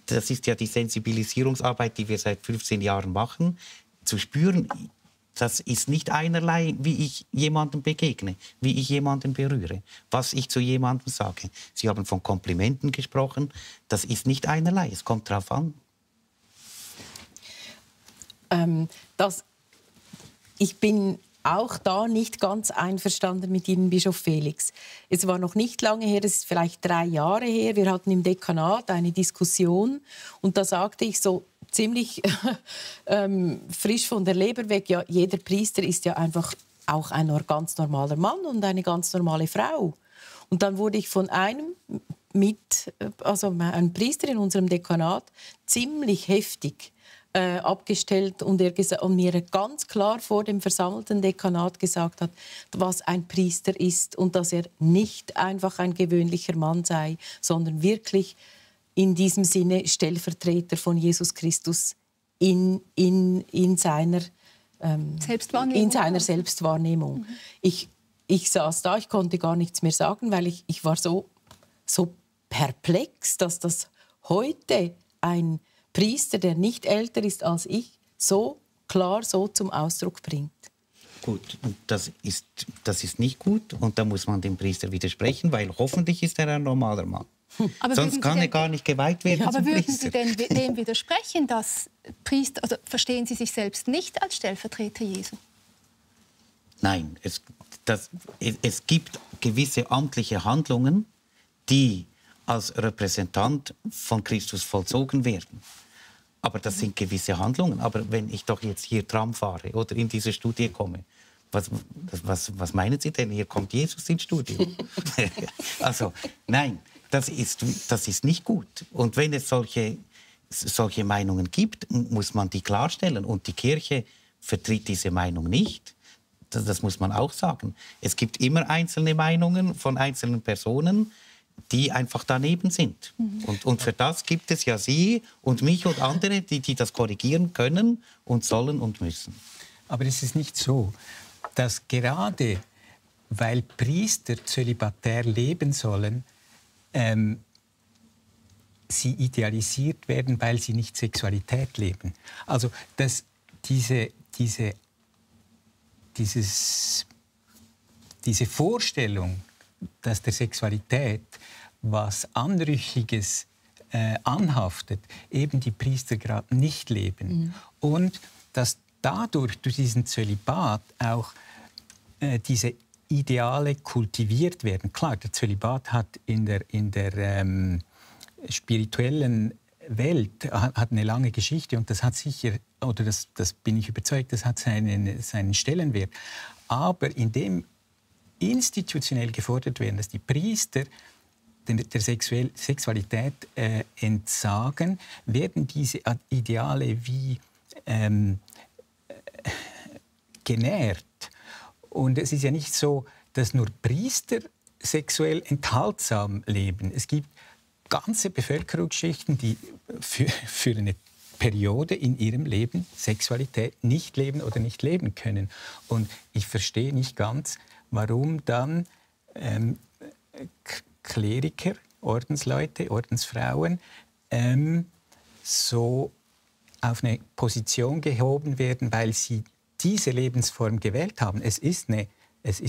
Speaker 3: das ist ja die Sensibilisierungsarbeit, die wir seit 15 Jahren machen, zu spüren, das ist nicht einerlei, wie ich jemandem begegne, wie ich jemanden berühre, was ich zu jemandem sage. Sie haben von Komplimenten gesprochen. Das ist nicht einerlei, es kommt darauf an.
Speaker 4: Ich bin auch da nicht ganz einverstanden mit Ihnen, Bischof Felix. Es war noch nicht lange her, das ist vielleicht 3 Jahre her. Wir hatten im Dekanat eine Diskussion und da sagte ich so ziemlich frisch von der Leber weg, ja, jeder Priester ist ja einfach auch ein ganz normaler Mann und eine ganz normale Frau. Und dann wurde ich von einem Priester in unserem Dekanat ziemlich heftig abgestellt und mir ganz klar vor dem versammelten Dekanat gesagt hat, was ein Priester ist und dass er nicht einfach ein gewöhnlicher Mann sei, sondern wirklich in diesem Sinne Stellvertreter von Jesus Christus in seiner Selbstwahrnehmung. Ich saß da, ich konnte gar nichts mehr sagen, weil ich war so perplex, dass das heute ein Priester, der nicht älter ist als ich, so klar so zum Ausdruck bringt.
Speaker 3: Gut, das ist nicht gut und da muss man dem Priester widersprechen, weil hoffentlich ist er ein normaler Mann.
Speaker 2: Aber
Speaker 3: sonst kann er gar nicht geweiht werden.
Speaker 2: Aber
Speaker 3: zum
Speaker 2: würden
Speaker 3: Priester.
Speaker 2: Sie denn dem widersprechen, dass Priester, also verstehen Sie sich selbst nicht als Stellvertreter Jesu?
Speaker 3: Nein, es gibt gewisse amtliche Handlungen, die als Repräsentant von Christus vollzogen werden. Aber das sind gewisse Handlungen. Aber wenn ich doch jetzt hier Tram fahre oder in diese Studie komme, was meinen Sie denn? Hier kommt Jesus ins Studio. Also, nein, das ist nicht gut. Und wenn es solche Meinungen gibt, muss man die klarstellen. Und die Kirche vertritt diese Meinung nicht. Das muss man auch sagen. Es gibt immer einzelne Meinungen von einzelnen Personen, die einfach daneben sind. Und für das gibt es ja Sie und mich und andere, die das korrigieren können und sollen und müssen.
Speaker 5: Aber es ist nicht so, dass gerade weil Priester zölibatär leben sollen, sie idealisiert werden, weil sie nicht Sexualität leben. Also dass diese Vorstellung, dass der Sexualität was Anrüchiges anhaftet, eben die Priester gerade nicht leben. Und dass dadurch, durch diesen Zölibat, auch diese Ideale kultiviert werden. Klar, der Zölibat hat in der spirituellen Welt hat eine lange Geschichte und das hat sicher, oder das bin ich überzeugt, das hat seinen Stellenwert. Aber indem institutionell gefordert werden, dass die Priester der Sexualität entsagen, werden diese Ideale wie genährt. Und es ist ja nicht so, dass nur Priester sexuell enthaltsam leben. Es gibt ganze Bevölkerungsschichten, die für eine Periode in ihrem Leben Sexualität nicht leben oder nicht leben können. Und ich verstehe nicht ganz, warum dann Kleriker, Ordensleute, Ordensfrauen so auf eine Position gehoben werden, weil sie diese Lebensform gewählt haben. Es ist eine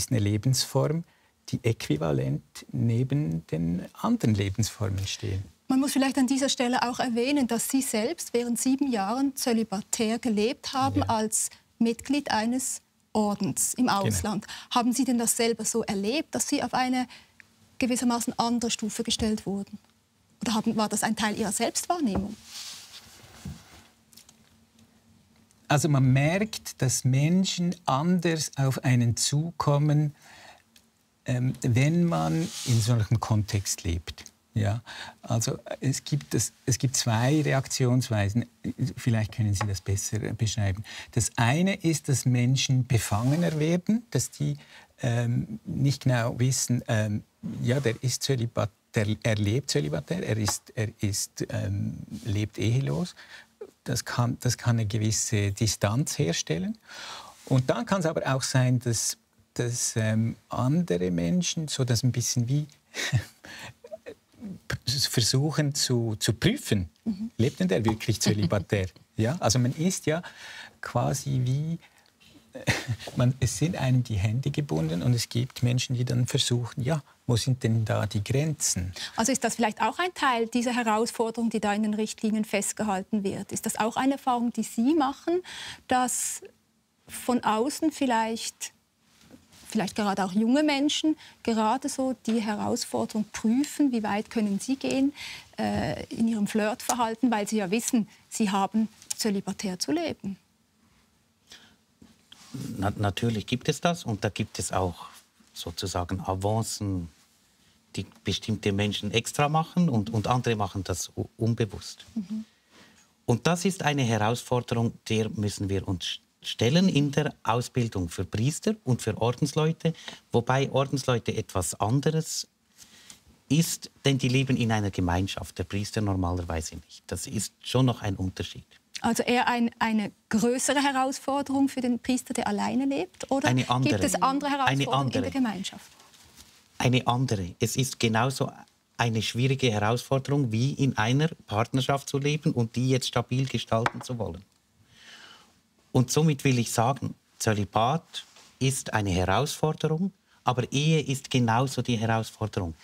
Speaker 5: Lebensform, die äquivalent neben den anderen Lebensformen stehen.
Speaker 2: Man muss vielleicht an dieser Stelle auch erwähnen, dass Sie selbst während 7 Jahren zölibatär gelebt haben, als Mitglied eines Ordens im Ausland. Genau. Haben Sie denn das selber so erlebt, dass Sie auf eine gewissermaßen andere Stufe gestellt wurden? Oder war das ein Teil Ihrer Selbstwahrnehmung?
Speaker 5: Also man merkt, dass Menschen anders auf einen zukommen, wenn man in solchem Kontext lebt. Ja, also es gibt 2 Reaktionsweisen. Vielleicht können Sie das besser beschreiben. Das eine ist, dass Menschen befangener werden, dass die nicht genau wissen, ja, der ist zölibatär, er lebt zölibatär, er lebt ehelos. Das kann eine gewisse Distanz herstellen. Und dann kann es aber auch sein, dass andere Menschen so das ein bisschen wie versuchen zu prüfen, lebt denn der wirklich zölibatär? Ja? Also man ist ja quasi wie, es sind einem die Hände gebunden und es gibt Menschen, die dann versuchen, ja, wo sind denn da die Grenzen?
Speaker 2: Also ist das vielleicht auch ein Teil dieser Herausforderung, die da in den Richtlinien festgehalten wird? Ist das auch eine Erfahrung, die Sie machen, dass von außen vielleicht gerade auch junge Menschen, gerade so die Herausforderung prüfen, wie weit können sie gehen in ihrem Flirtverhalten, weil sie ja wissen, sie haben zölibatär zu leben.
Speaker 3: Natürlich gibt es das und da gibt es auch sozusagen Avancen, die bestimmte Menschen extra machen und andere machen das unbewusst. Und das ist eine Herausforderung, der müssen wir uns stellen in der Ausbildung für Priester und für Ordensleute, wobei Ordensleute etwas anderes ist, denn die leben in einer Gemeinschaft, der Priester normalerweise nicht. Das ist schon noch ein Unterschied.
Speaker 2: Also eher eine größere Herausforderung für den Priester, der alleine lebt? Oder
Speaker 3: eine andere.
Speaker 2: Gibt es andere Herausforderungen in der Gemeinschaft?
Speaker 3: Eine andere. Es ist genauso eine schwierige Herausforderung, wie in einer Partnerschaft zu leben und die jetzt stabil gestalten zu wollen. Und somit will ich sagen, Zölibat ist eine Herausforderung, aber Ehe ist genauso die Herausforderung.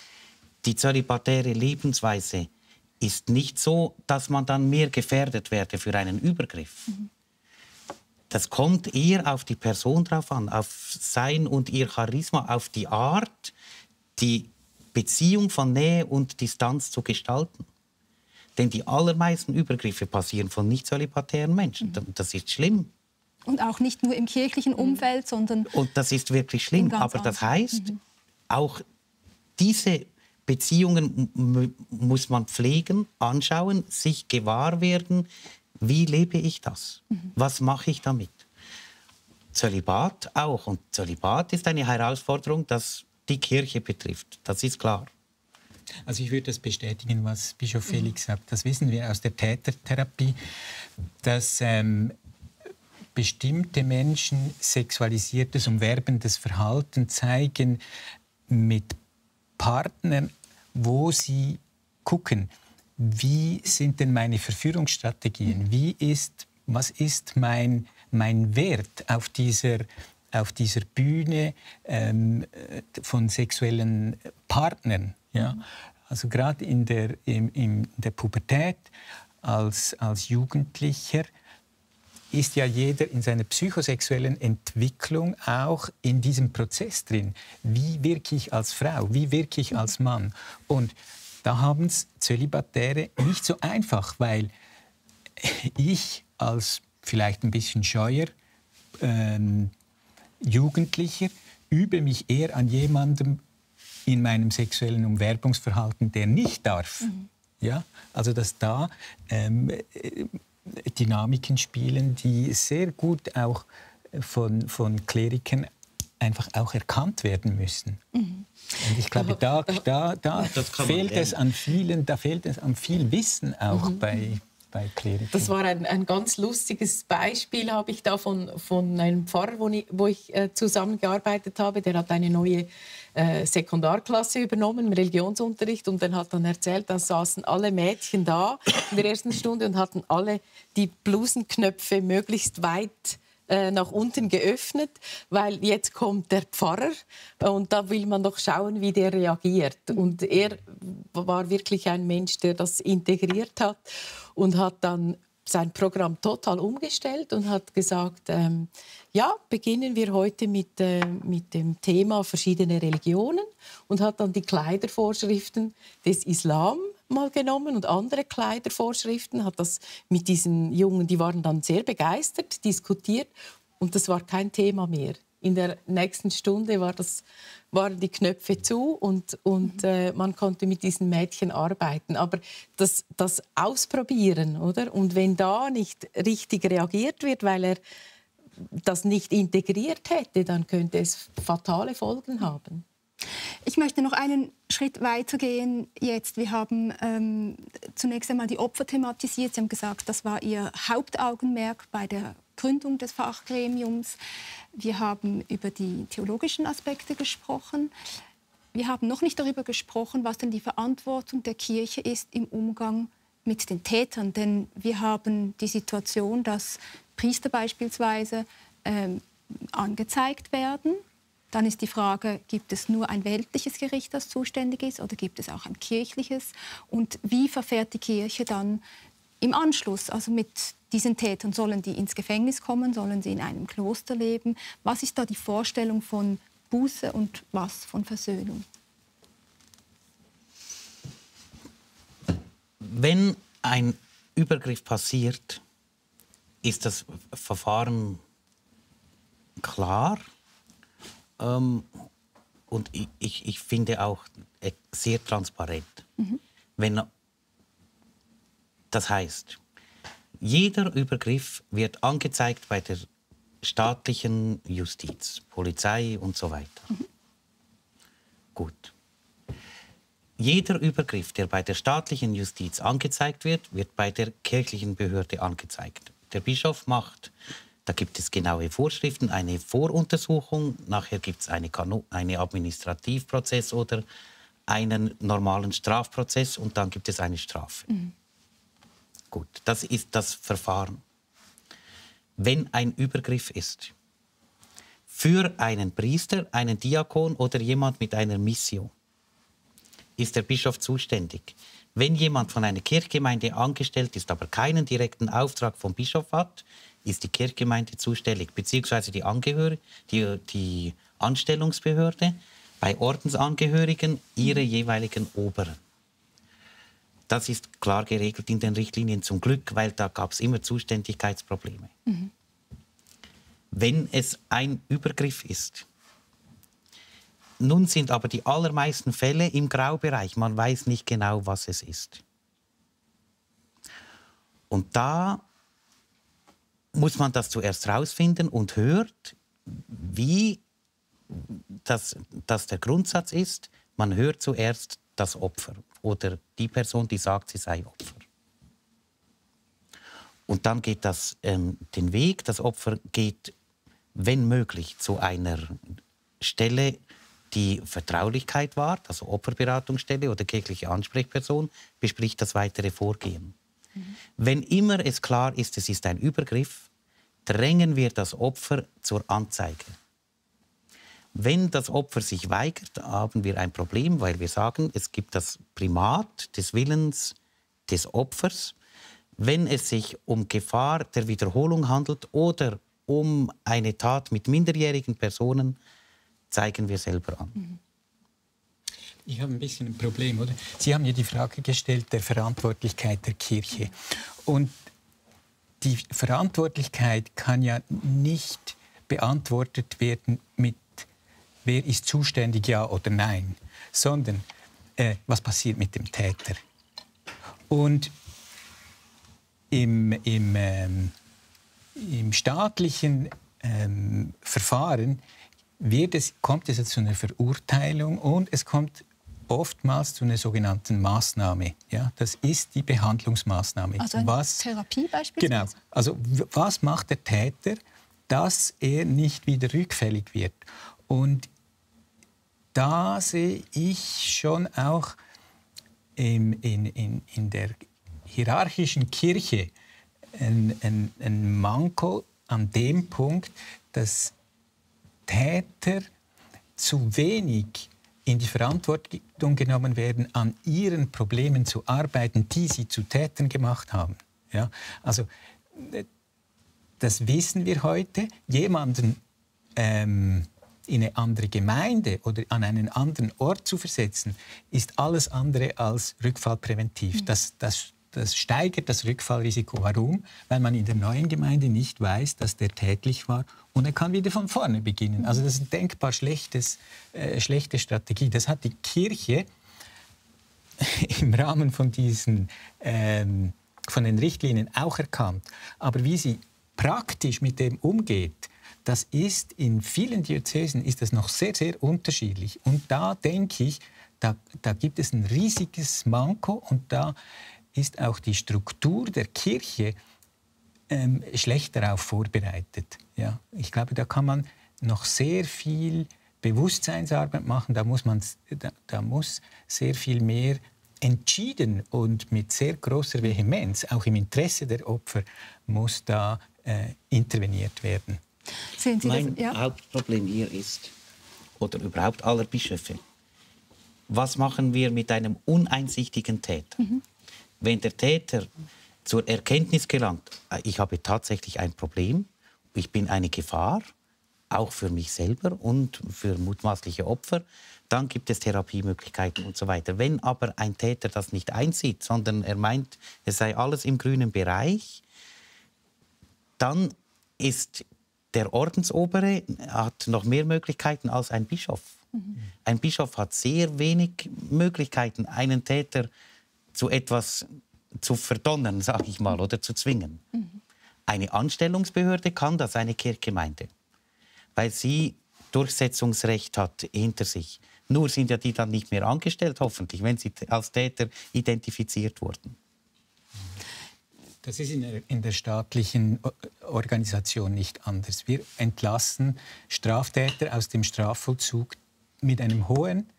Speaker 3: Die zölibatäre Lebensweise ist nicht so, dass man dann mehr gefährdet werde für einen Übergriff. Das kommt eher auf die Person drauf an, auf sein und ihr Charisma, auf die Art, die Beziehung von Nähe und Distanz zu gestalten. Denn die allermeisten Übergriffe passieren von nicht zölibatären Menschen. Das ist schlimm.
Speaker 2: Und auch nicht nur im kirchlichen Umfeld, sondern...
Speaker 3: Und das ist wirklich schlimm. Aber das heißt, auch diese Beziehungen muss man pflegen, anschauen, sich gewahr werden, wie lebe ich das? Was mache ich damit? Zölibat auch. Und Zölibat ist eine Herausforderung, das die Kirche betrifft. Das ist klar.
Speaker 5: Also ich würde das bestätigen, was Bischof Felix sagt. Das wissen wir aus der Tätertherapie, dass bestimmte Menschen sexualisiertes, umwerbendes Verhalten zeigen mit Partnern, wo sie gucken, wie sind denn meine Verführungsstrategien, was ist mein Wert auf dieser Bühne von sexuellen Partnern. Ja? Also gerade in der Pubertät als Jugendlicher ist ja jeder in seiner psychosexuellen Entwicklung auch in diesem Prozess drin. Wie wirke ich als Frau? Wie wirke ich als Mann? Und da haben es Zölibatäre nicht so einfach, weil ich als vielleicht ein bisschen scheuer Jugendlicher übe mich eher an jemandem in meinem sexuellen Umwerbungsverhalten, der nicht darf. Ja? Also dass da Dynamiken spielen, die sehr gut auch von Klerikern einfach auch erkannt werden müssen. Und ich glaube, da fehlt es an viel Wissen auch bei Klerikern.
Speaker 4: Das war ein ganz lustiges Beispiel, habe ich da von einem Pfarrer, wo ich zusammengearbeitet habe. Der hat eine neue Sekundarklasse übernommen im Religionsunterricht und hat dann erzählt, da saßen alle Mädchen da in der ersten Stunde und hatten alle die Blusenknöpfe möglichst weit nach unten geöffnet, weil jetzt kommt der Pfarrer und da will man doch schauen, wie der reagiert. Und er war wirklich ein Mensch, der das integriert hat und hat dann sein Programm total umgestellt und hat gesagt, ja, beginnen wir heute mit dem Thema verschiedene Religionen und hat dann die Kleidervorschriften des Islam mal genommen und andere Kleidervorschriften, hat das mit diesen Jungen, die waren dann sehr begeistert, diskutiert und das war kein Thema mehr. In der nächsten Stunde waren die Knöpfe zu und man konnte mit diesen Mädchen arbeiten. Aber das Ausprobieren, oder? Und wenn da nicht richtig reagiert wird, weil er das nicht integriert hätte, dann könnte es fatale Folgen haben.
Speaker 2: Ich möchte noch einen Schritt weitergehen jetzt. Wir haben zunächst einmal die Opfer thematisiert. Sie haben gesagt, das war Ihr Hauptaugenmerk bei der Gründung des Fachgremiums. Wir haben über die theologischen Aspekte gesprochen. Wir haben noch nicht darüber gesprochen, was denn die Verantwortung der Kirche ist im Umgang mit den Tätern. Denn wir haben die Situation, dass Priester beispielsweise angezeigt werden. Dann ist die Frage, gibt es nur ein weltliches Gericht, das zuständig ist, oder gibt es auch ein kirchliches? Und wie verfährt die Kirche dann im Anschluss, also mit diesen Tätern? Sollen die ins Gefängnis kommen? Sollen sie in einem Kloster leben? Was ist da die Vorstellung von Buße und was von Versöhnung?
Speaker 3: Wenn ein Übergriff passiert, ist das Verfahren klar. Und ich finde auch sehr transparent. Das heißt, jeder Übergriff wird angezeigt bei der staatlichen Justiz, Polizei und so weiter. Gut. Jeder Übergriff, der bei der staatlichen Justiz angezeigt wird, wird bei der kirchlichen Behörde angezeigt. Der Bischof macht, da gibt es genaue Vorschriften, eine Voruntersuchung, nachher gibt es einen Administrativprozess oder einen normalen Strafprozess und dann gibt es eine Strafe. Gut, das ist das Verfahren. Wenn ein Übergriff ist, für einen Priester, einen Diakon oder jemand mit einer Mission, ist der Bischof zuständig. Wenn jemand von einer Kirchgemeinde angestellt ist, aber keinen direkten Auftrag vom Bischof hat, ist die Kirchgemeinde zuständig, beziehungsweise die Anstellungsbehörde, bei Ordensangehörigen ihre jeweiligen Oberen. Das ist klar geregelt in den Richtlinien, zum Glück, weil da gab es immer Zuständigkeitsprobleme. Wenn es ein Übergriff ist, nun sind aber die allermeisten Fälle im Graubereich. Man weiß nicht genau, was es ist. Und da muss man das zuerst rausfinden und hört, wie das der Grundsatz ist. Man hört zuerst das Opfer oder die Person, die sagt, sie sei Opfer. Und dann geht das den Weg. Das Opfer geht, wenn möglich, zu einer Stelle, die Vertraulichkeit wahrt, also Opferberatungsstelle oder kirchliche Ansprechperson, bespricht das weitere Vorgehen. Wenn immer es klar ist, es ist ein Übergriff, drängen wir das Opfer zur Anzeige. Wenn das Opfer sich weigert, haben wir ein Problem, weil wir sagen, es gibt das Primat des Willens des Opfers. Wenn es sich um Gefahr der Wiederholung handelt oder um eine Tat mit minderjährigen Personen, zeigen wir selber an.
Speaker 5: Ich habe ein bisschen ein Problem, oder? Sie haben ja die Frage gestellt der Verantwortlichkeit der Kirche. Und die Verantwortlichkeit kann ja nicht beantwortet werden mit wer ist zuständig, ja oder nein, sondern was passiert mit dem Täter. Und im staatlichen Verfahren kommt es zu einer Verurteilung und es kommt oftmals zu einer sogenannten Maßnahme. Ja, das ist die Behandlungsmaßnahme.
Speaker 2: Also eine Therapie beispielsweise?
Speaker 5: Genau. Also was macht der Täter, dass er nicht wieder rückfällig wird? Und da sehe ich schon auch in der hierarchischen Kirche ein Manko an dem Punkt, dass Täter zu wenig in die Verantwortung genommen werden, an ihren Problemen zu arbeiten, die sie zu Tätern gemacht haben. Ja? Also das wissen wir heute. Jemanden in eine andere Gemeinde oder an einen anderen Ort zu versetzen, ist alles andere als rückfallpräventiv. Das steigert das Rückfallrisiko. Warum? Weil man in der neuen Gemeinde nicht weiß, dass der tätlich war und er kann wieder von vorne beginnen. Also das ist eine denkbar schlechte Strategie. Das hat die Kirche im Rahmen von diesen von den Richtlinien auch erkannt. Aber wie sie praktisch mit dem umgeht, das ist in vielen Diözesen ist das noch sehr, sehr unterschiedlich. Und da denke ich, da gibt es ein riesiges Manko und da ist auch die Struktur der Kirche schlecht darauf vorbereitet. Ja, ich glaube, da kann man noch sehr viel Bewusstseinsarbeit machen. Da muss sehr viel mehr entschieden und mit sehr großer Vehemenz, auch im Interesse der Opfer, muss da interveniert werden.
Speaker 2: Sehen Sie
Speaker 3: mein
Speaker 2: das? Ja?
Speaker 3: Hauptproblem hier ist, oder überhaupt aller Bischöfe, was machen wir mit einem uneinsichtigen Täter? Wenn der Täter zur Erkenntnis gelangt, ich habe tatsächlich ein Problem, ich bin eine Gefahr, auch für mich selber und für mutmaßliche Opfer, dann gibt es Therapiemöglichkeiten und so weiter. Wenn aber ein Täter das nicht einsieht, sondern er meint, es sei alles im grünen Bereich, dann ist der Ordensobere hat noch mehr Möglichkeiten als ein Bischof. Ein Bischof hat sehr wenig Möglichkeiten, einen Täter zu etwas zu verdonnern, sage ich mal, oder zu zwingen. Eine Anstellungsbehörde kann das, eine Kirchgemeinde, weil sie Durchsetzungsrecht hat hinter sich. Nur sind ja die dann nicht mehr angestellt, hoffentlich, wenn sie als Täter identifiziert wurden.
Speaker 5: Das ist in der staatlichen Organisation nicht anders. Wir entlassen Straftäter aus dem Strafvollzug mit einem hohen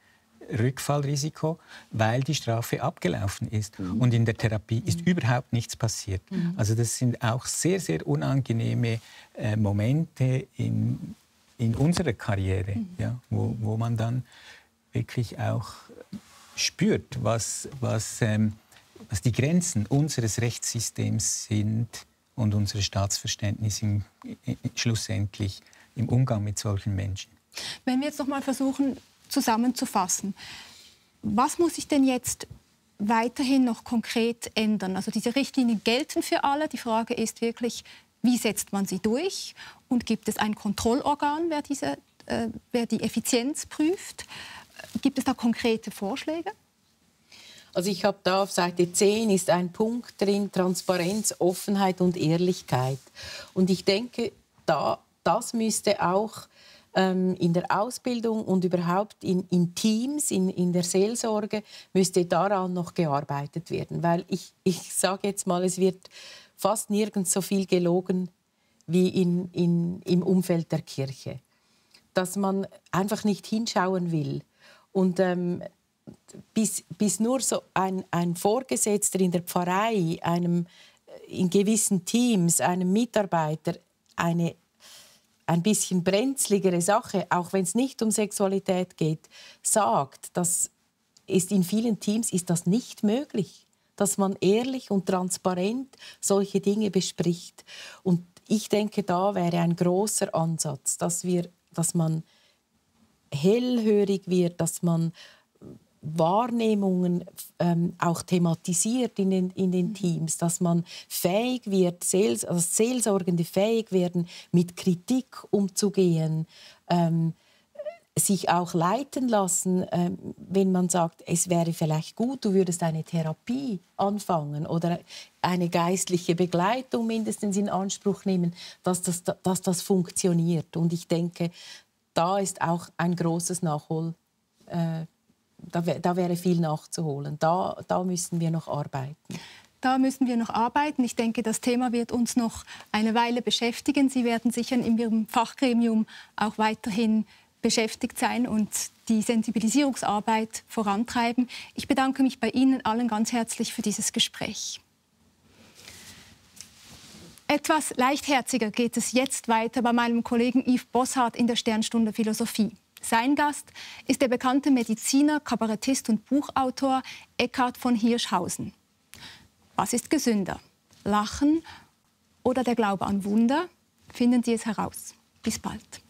Speaker 5: Rückfallrisiko, weil die Strafe abgelaufen ist. Und in der Therapie ist überhaupt nichts passiert. Also das sind auch sehr, sehr unangenehme Momente in unserer Karriere, ja, wo man dann wirklich auch spürt, was die Grenzen unseres Rechtssystems sind und unseres Staatsverständnisses schlussendlich im Umgang mit solchen Menschen.
Speaker 2: Wenn wir jetzt noch mal versuchen, zusammenzufassen, was muss sich denn jetzt weiterhin noch konkret ändern? Also diese Richtlinien gelten für alle. Die Frage ist wirklich, wie setzt man sie durch? Und gibt es ein Kontrollorgan, wer die Effizienz prüft? Gibt es da konkrete Vorschläge?
Speaker 4: Also ich habe da auf Seite 10 ist ein Punkt drin, Transparenz, Offenheit und Ehrlichkeit. Und ich denke, das müsste auch in der Ausbildung und überhaupt in Teams, in der Seelsorge, müsste daran noch gearbeitet werden. Weil ich sage jetzt mal, es wird fast nirgends so viel gelogen wie im Umfeld der Kirche. Dass man einfach nicht hinschauen will. Und bis nur so ein Vorgesetzter in der Pfarrei, in gewissen Teams, einem Mitarbeiter ein bisschen brenzligere Sache, auch wenn es nicht um Sexualität geht, sagt, das ist in vielen Teams ist das nicht möglich, dass man ehrlich und transparent solche Dinge bespricht. Und ich denke, da wäre ein großer Ansatz, dass man hellhörig wird, dass man Wahrnehmungen auch thematisiert in den Teams, dass man fähig wird, Seelsorgende fähig werden, mit Kritik umzugehen, sich auch leiten lassen, wenn man sagt, es wäre vielleicht gut, du würdest eine Therapie anfangen oder eine geistliche Begleitung mindestens in Anspruch nehmen, dass das funktioniert. Und ich denke, da ist auch ein großes Da wäre viel nachzuholen. Da müssen wir noch arbeiten.
Speaker 2: Da müssen wir noch arbeiten. Ich denke, das Thema wird uns noch eine Weile beschäftigen. Sie werden sicher in Ihrem Fachgremium auch weiterhin beschäftigt sein und die Sensibilisierungsarbeit vorantreiben. Ich bedanke mich bei Ihnen allen ganz herzlich für dieses Gespräch. Etwas leichtherziger geht es jetzt weiter bei meinem Kollegen Yves Bossart in der Sternstunde Philosophie. Sein Gast ist der bekannte Mediziner, Kabarettist und Buchautor Eckhard von Hirschhausen. Was ist gesünder? Lachen oder der Glaube an Wunder? Finden Sie es heraus. Bis bald.